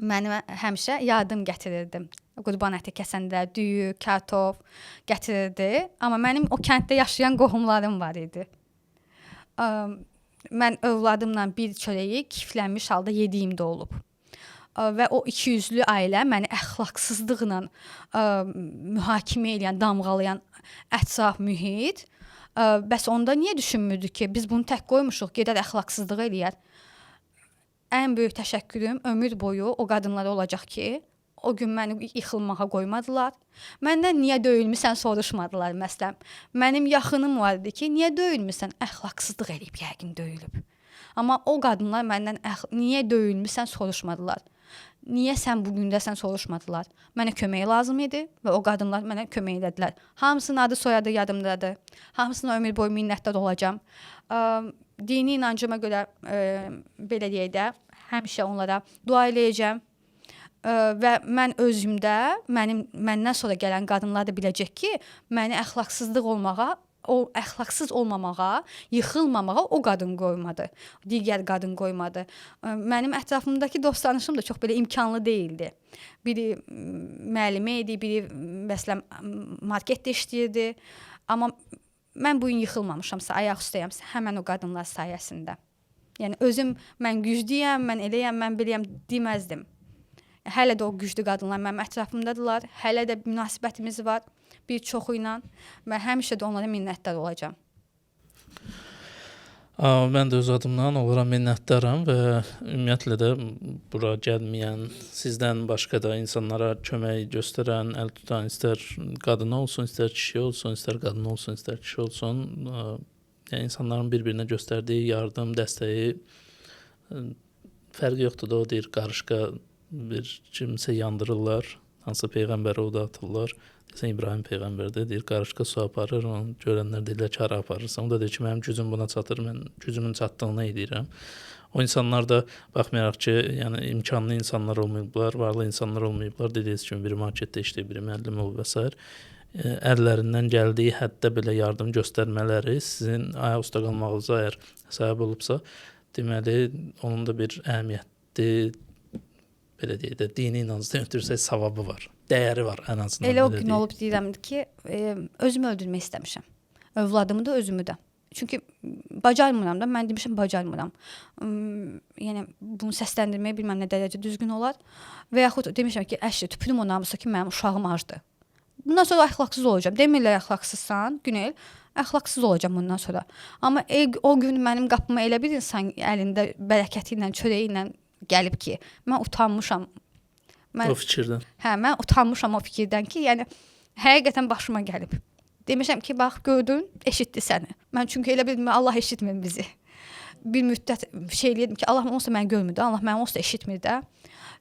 mənimə həmişə yardım gətirirdi. Qurban əti kəsəndə düyü, kartof gətirirdi. Amma mənim o kənddə yaşayan qohumlarım var idi. Mən övladımla bir çörəyi kiflənmiş halda yediyim də olub. Və o ikiyüzlü ailə məni əxlaqsızlıqla mühakimə eləyən, damğalayan ətraf mühit. Bəs onda niyə düşünmürdü ki, biz bunu tək qoymuşuq, gedər əxlaqsızlıq eləyər? Ən böyük təşəkkürüm ömür boyu o qadınlara olacaq ki, o gün məni yıxılmağa qoymadılar. Məndən niyə döyülmüsən soruşmadılar məsələn. Mənim yaxınım var idi ki, niyə döyülmüsən? Əxlaqsızlıq eləyib yəqin döyülüb. Amma o qadınlar məndən niyə döyülmüsən soruşmadılar. Niyə sən bu gündəsən soruşmadılar. Mənə kömək lazım idi və o qadınlar mənə kömək elədilər. Hamısının adı soyadı yadımdadır. Hamısına ömür boyu minnətdar olacağam. Dini inancıma görə belə deyək də, həmişə onlara dua eləyəcəm. Və mən özümdə, məndən sonra gələn qadınlar da biləcək ki, məni əxlaqsızlıq olmağa, o əxlaqsız olmamağa, yıxılmamağa o qadın qoymadı. Digər qadın qoymadı. Mənim ətrafımdakı dost tanışım da çox belə imkanlı deyildi. Biri müəllimə idi, biri məsələn marketdə işləyirdi. Amma mən bu gün yıxılmamışamsa, ayaq üstəyəmsə, həmən o qadınlar sayəsində. Yəni özüm mən güclüyəm, mən eləyəm, mən beləyəm deməzdim. Hələ də o güclü qadınlar mənim ətrafımdadılar. Hələ də münasibətimiz var bir çoxu ilə. Mən həmişə də onlara minnətdar olacağam. Mən də öz adımdan onlara minnətdaram və ümumiyyətlə də bura gəlməyən, sizdən başqa da insanlara kömək göstərən, əl tutan, istər qadın olsun, istər kişi olsun, istər qadın olsun, istər kişi olsun. Yəni insanların bir-birinə göstərdiyi yardım, dəstəyi fərqi yoxdur da, o deyir qarışqa bir kimsə yandırırlar, hansısa peyğəmbəri oda atırlar. Deyəsən İbrahim peyğəmbərdir, deyir qarışqa su aparır, onu görənlər deyirlər ki, hara aparırsan? O da deyir ki, mənim gücüm buna çatır, mən gücümün çatdığını edirəm. O insanlar da baxmayaraq ki, yəni imkanlı insanlar olmayıblar, varlı insanlar olmayıblar. Dediyiniz kimi biri marketdə işləyir, biri müəllim olub və sair. Əllərindən gəldiyi həddə belə yardım göstərmələri sizin ayaq üstə qalmağınıza əgər səbəb olubsa, deməli onun da bir əhəmiyyətli, belə deyək də, dini inancdan ötürsək savabı var, dəyəri var ən azından. Elə o gün olub deyirəm ki, özümü öldürmək istəmişəm. Övladımı da, özümü də. Çünki bacarmıram da, mən demişəm bacarmıram. Yəni bunu səsləndirməyə bilməm nə dərəcə düzgün olar. Və yaxud demişəm ki, əşi, tüpürüm o namusa ki, mənim uşağım acdır. Bundan sonra əxlaqsız olacağam. Demirlər əxlaqsızsan, Günel, əxlaqsız olacağam bundan sonra. Amma o gün mənim qapıma elə bir insan əlində bərəkəti ilə, çörəyi ilə gəlib ki, mən utanmışam. Mən, o fikirdən. Hə, mən utanmışam o fikirdən ki, yəni həqiqətən başıma gəlib. Demişəm ki, bax gördün, eşitdi səni. Mən çünki elə bildim, Allah eşitmir bizi. Bir müddət şey eləyirdim ki, Allah onsuz məni görmür də, Allah məni onsuz da eşitmir də.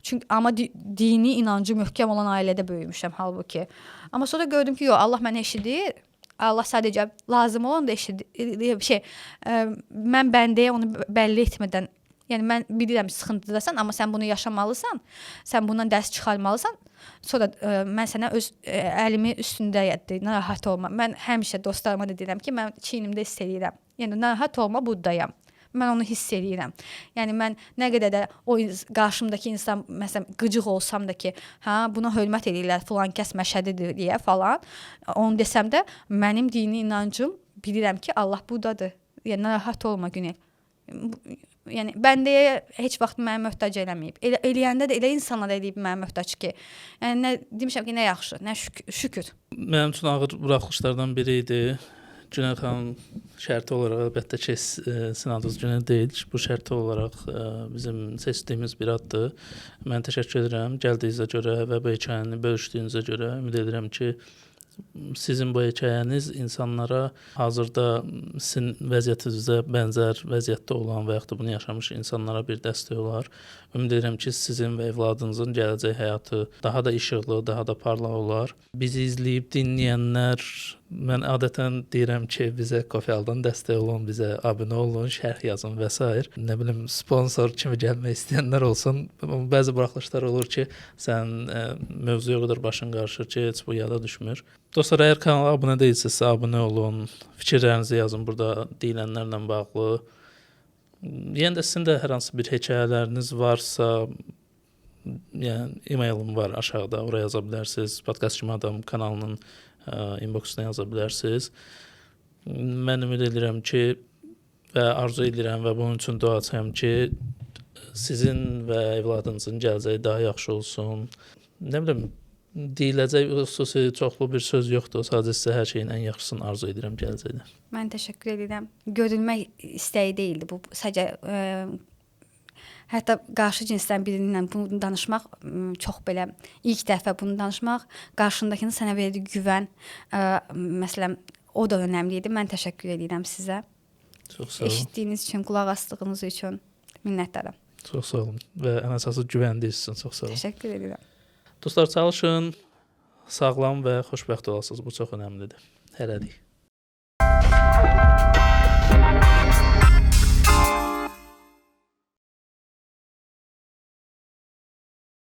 Çünki amma dini inancı möhkəm olan ailədə böyümüşəm halbuki. Amma sonra gördüm ki, yox, Allah məni eşidir. Allah sadəcə lazım olan da eşidir. Şey, mən bəndəyə onu bəlli etmədən, yəni mən bilirəm sıxıntıdasan, amma sən bunu yaşamalısan, sən bundan dərs çıxarmalısan. Sonra mən sənə öz əlimi üstündə yətdi, narahat olma. Mən həmişə dostlarıma da deyirəm ki, mən çiynimdə hiss eləyirəm. Yəni narahat olma, buradayam. Mən onu hiss eləyirəm. Yəni mən nə qədər də o qarşımdakı insan məsələn qıcıq olsam da ki, hə buna hörmət eləyirlər, filan kəs məşədidir deyə falan, onu desəm də mənim dini inancım bilirəm ki, Allah burdadır. Yəni narahat olma Günel. Yəni bəndəyə heç vaxt məni möhtac eləməyib. Eləyəndə də elə insanlar eləyib mənə möhtac ki. Yəni nə demişəm ki, nə yaxşı, nə şükür. Mənim üçün ağır buraxılışlardan biri idi. Günel xanım şərti olaraq əlbəttə ki, sizin adınız Günel deyil. Bu şərti olaraq bizim seçdiyimiz bir addır. Mən təşəkkür edirəm gəldiyinizə görə və bu hekayəni bölüşdüyünüzə görə. Ümid edirəm ki, sizin bu hekayəniz insanlara hazırda sizin vəziyyətinizə bənzər vəziyyətdə olan və yaxud da bunu yaşamış insanlara bir dəstək olar. Ümid edirəm ki, sizin və evladınızın gələcək həyatı daha da işıqlı, daha da parlaq olar. Bizi izləyib dinləyənlər, mən adətən deyirəm ki, bizə Kofe-aldan dəstək olun, bizə abunə olun, şərh yazın və s. Nə bilim, sponsor kimi gəlmək istəyənlər olsun. Bəzi buraxılışlar olur ki, sən mövzuya o qədər başın qarışır ki, heç bu yada düşmür. Dostlar, əgər kanala abunə deyilsinizsə, abunə olun, fikirlərinizi yazın burada deyilənlərlə bağlı. Yenə də sizin də hər hansı bir hekayələriniz varsa, yəni e-mailim var aşağıda, oraya yaza bilərsiniz. Podcast Kimi Adam kanalının inboxuna yaza bilərsiniz. Mən ümid edirəm ki və arzu edirəm və bunun üçün dua açayım ki, sizin və evladınızın gələcəyi daha yaxşı olsun. Nə bilim, deyiləcək xüsusi çoxlu bir söz yoxdur. Sadəcə sizə hər şeyin ən yaxşısını arzu edirəm gələcəkdə. Mən təşəkkür edirəm. Görünmək istəyi deyildi bu. Sadəcə hətta qarşı cinsdən birindən bunu danışmaq çox belə ilk dəfə bunu danışmaq, qarşındakının sənə verdiyi güvən, məsələn, o da önəmli idi. Mən təşəkkür edirəm sizə. Çox sağ olun. Eşitdiyiniz üçün, qulaq asdığınız üçün minnətdaram. Çox sağ olun və ən əsası güvəndiyiniz üçün çox sağ olun. Təşəkkür edirəm. Dostlar, çalışın, sağlam və xoşbəxt olasınız. Bu çox önəmlidir. Hələlik.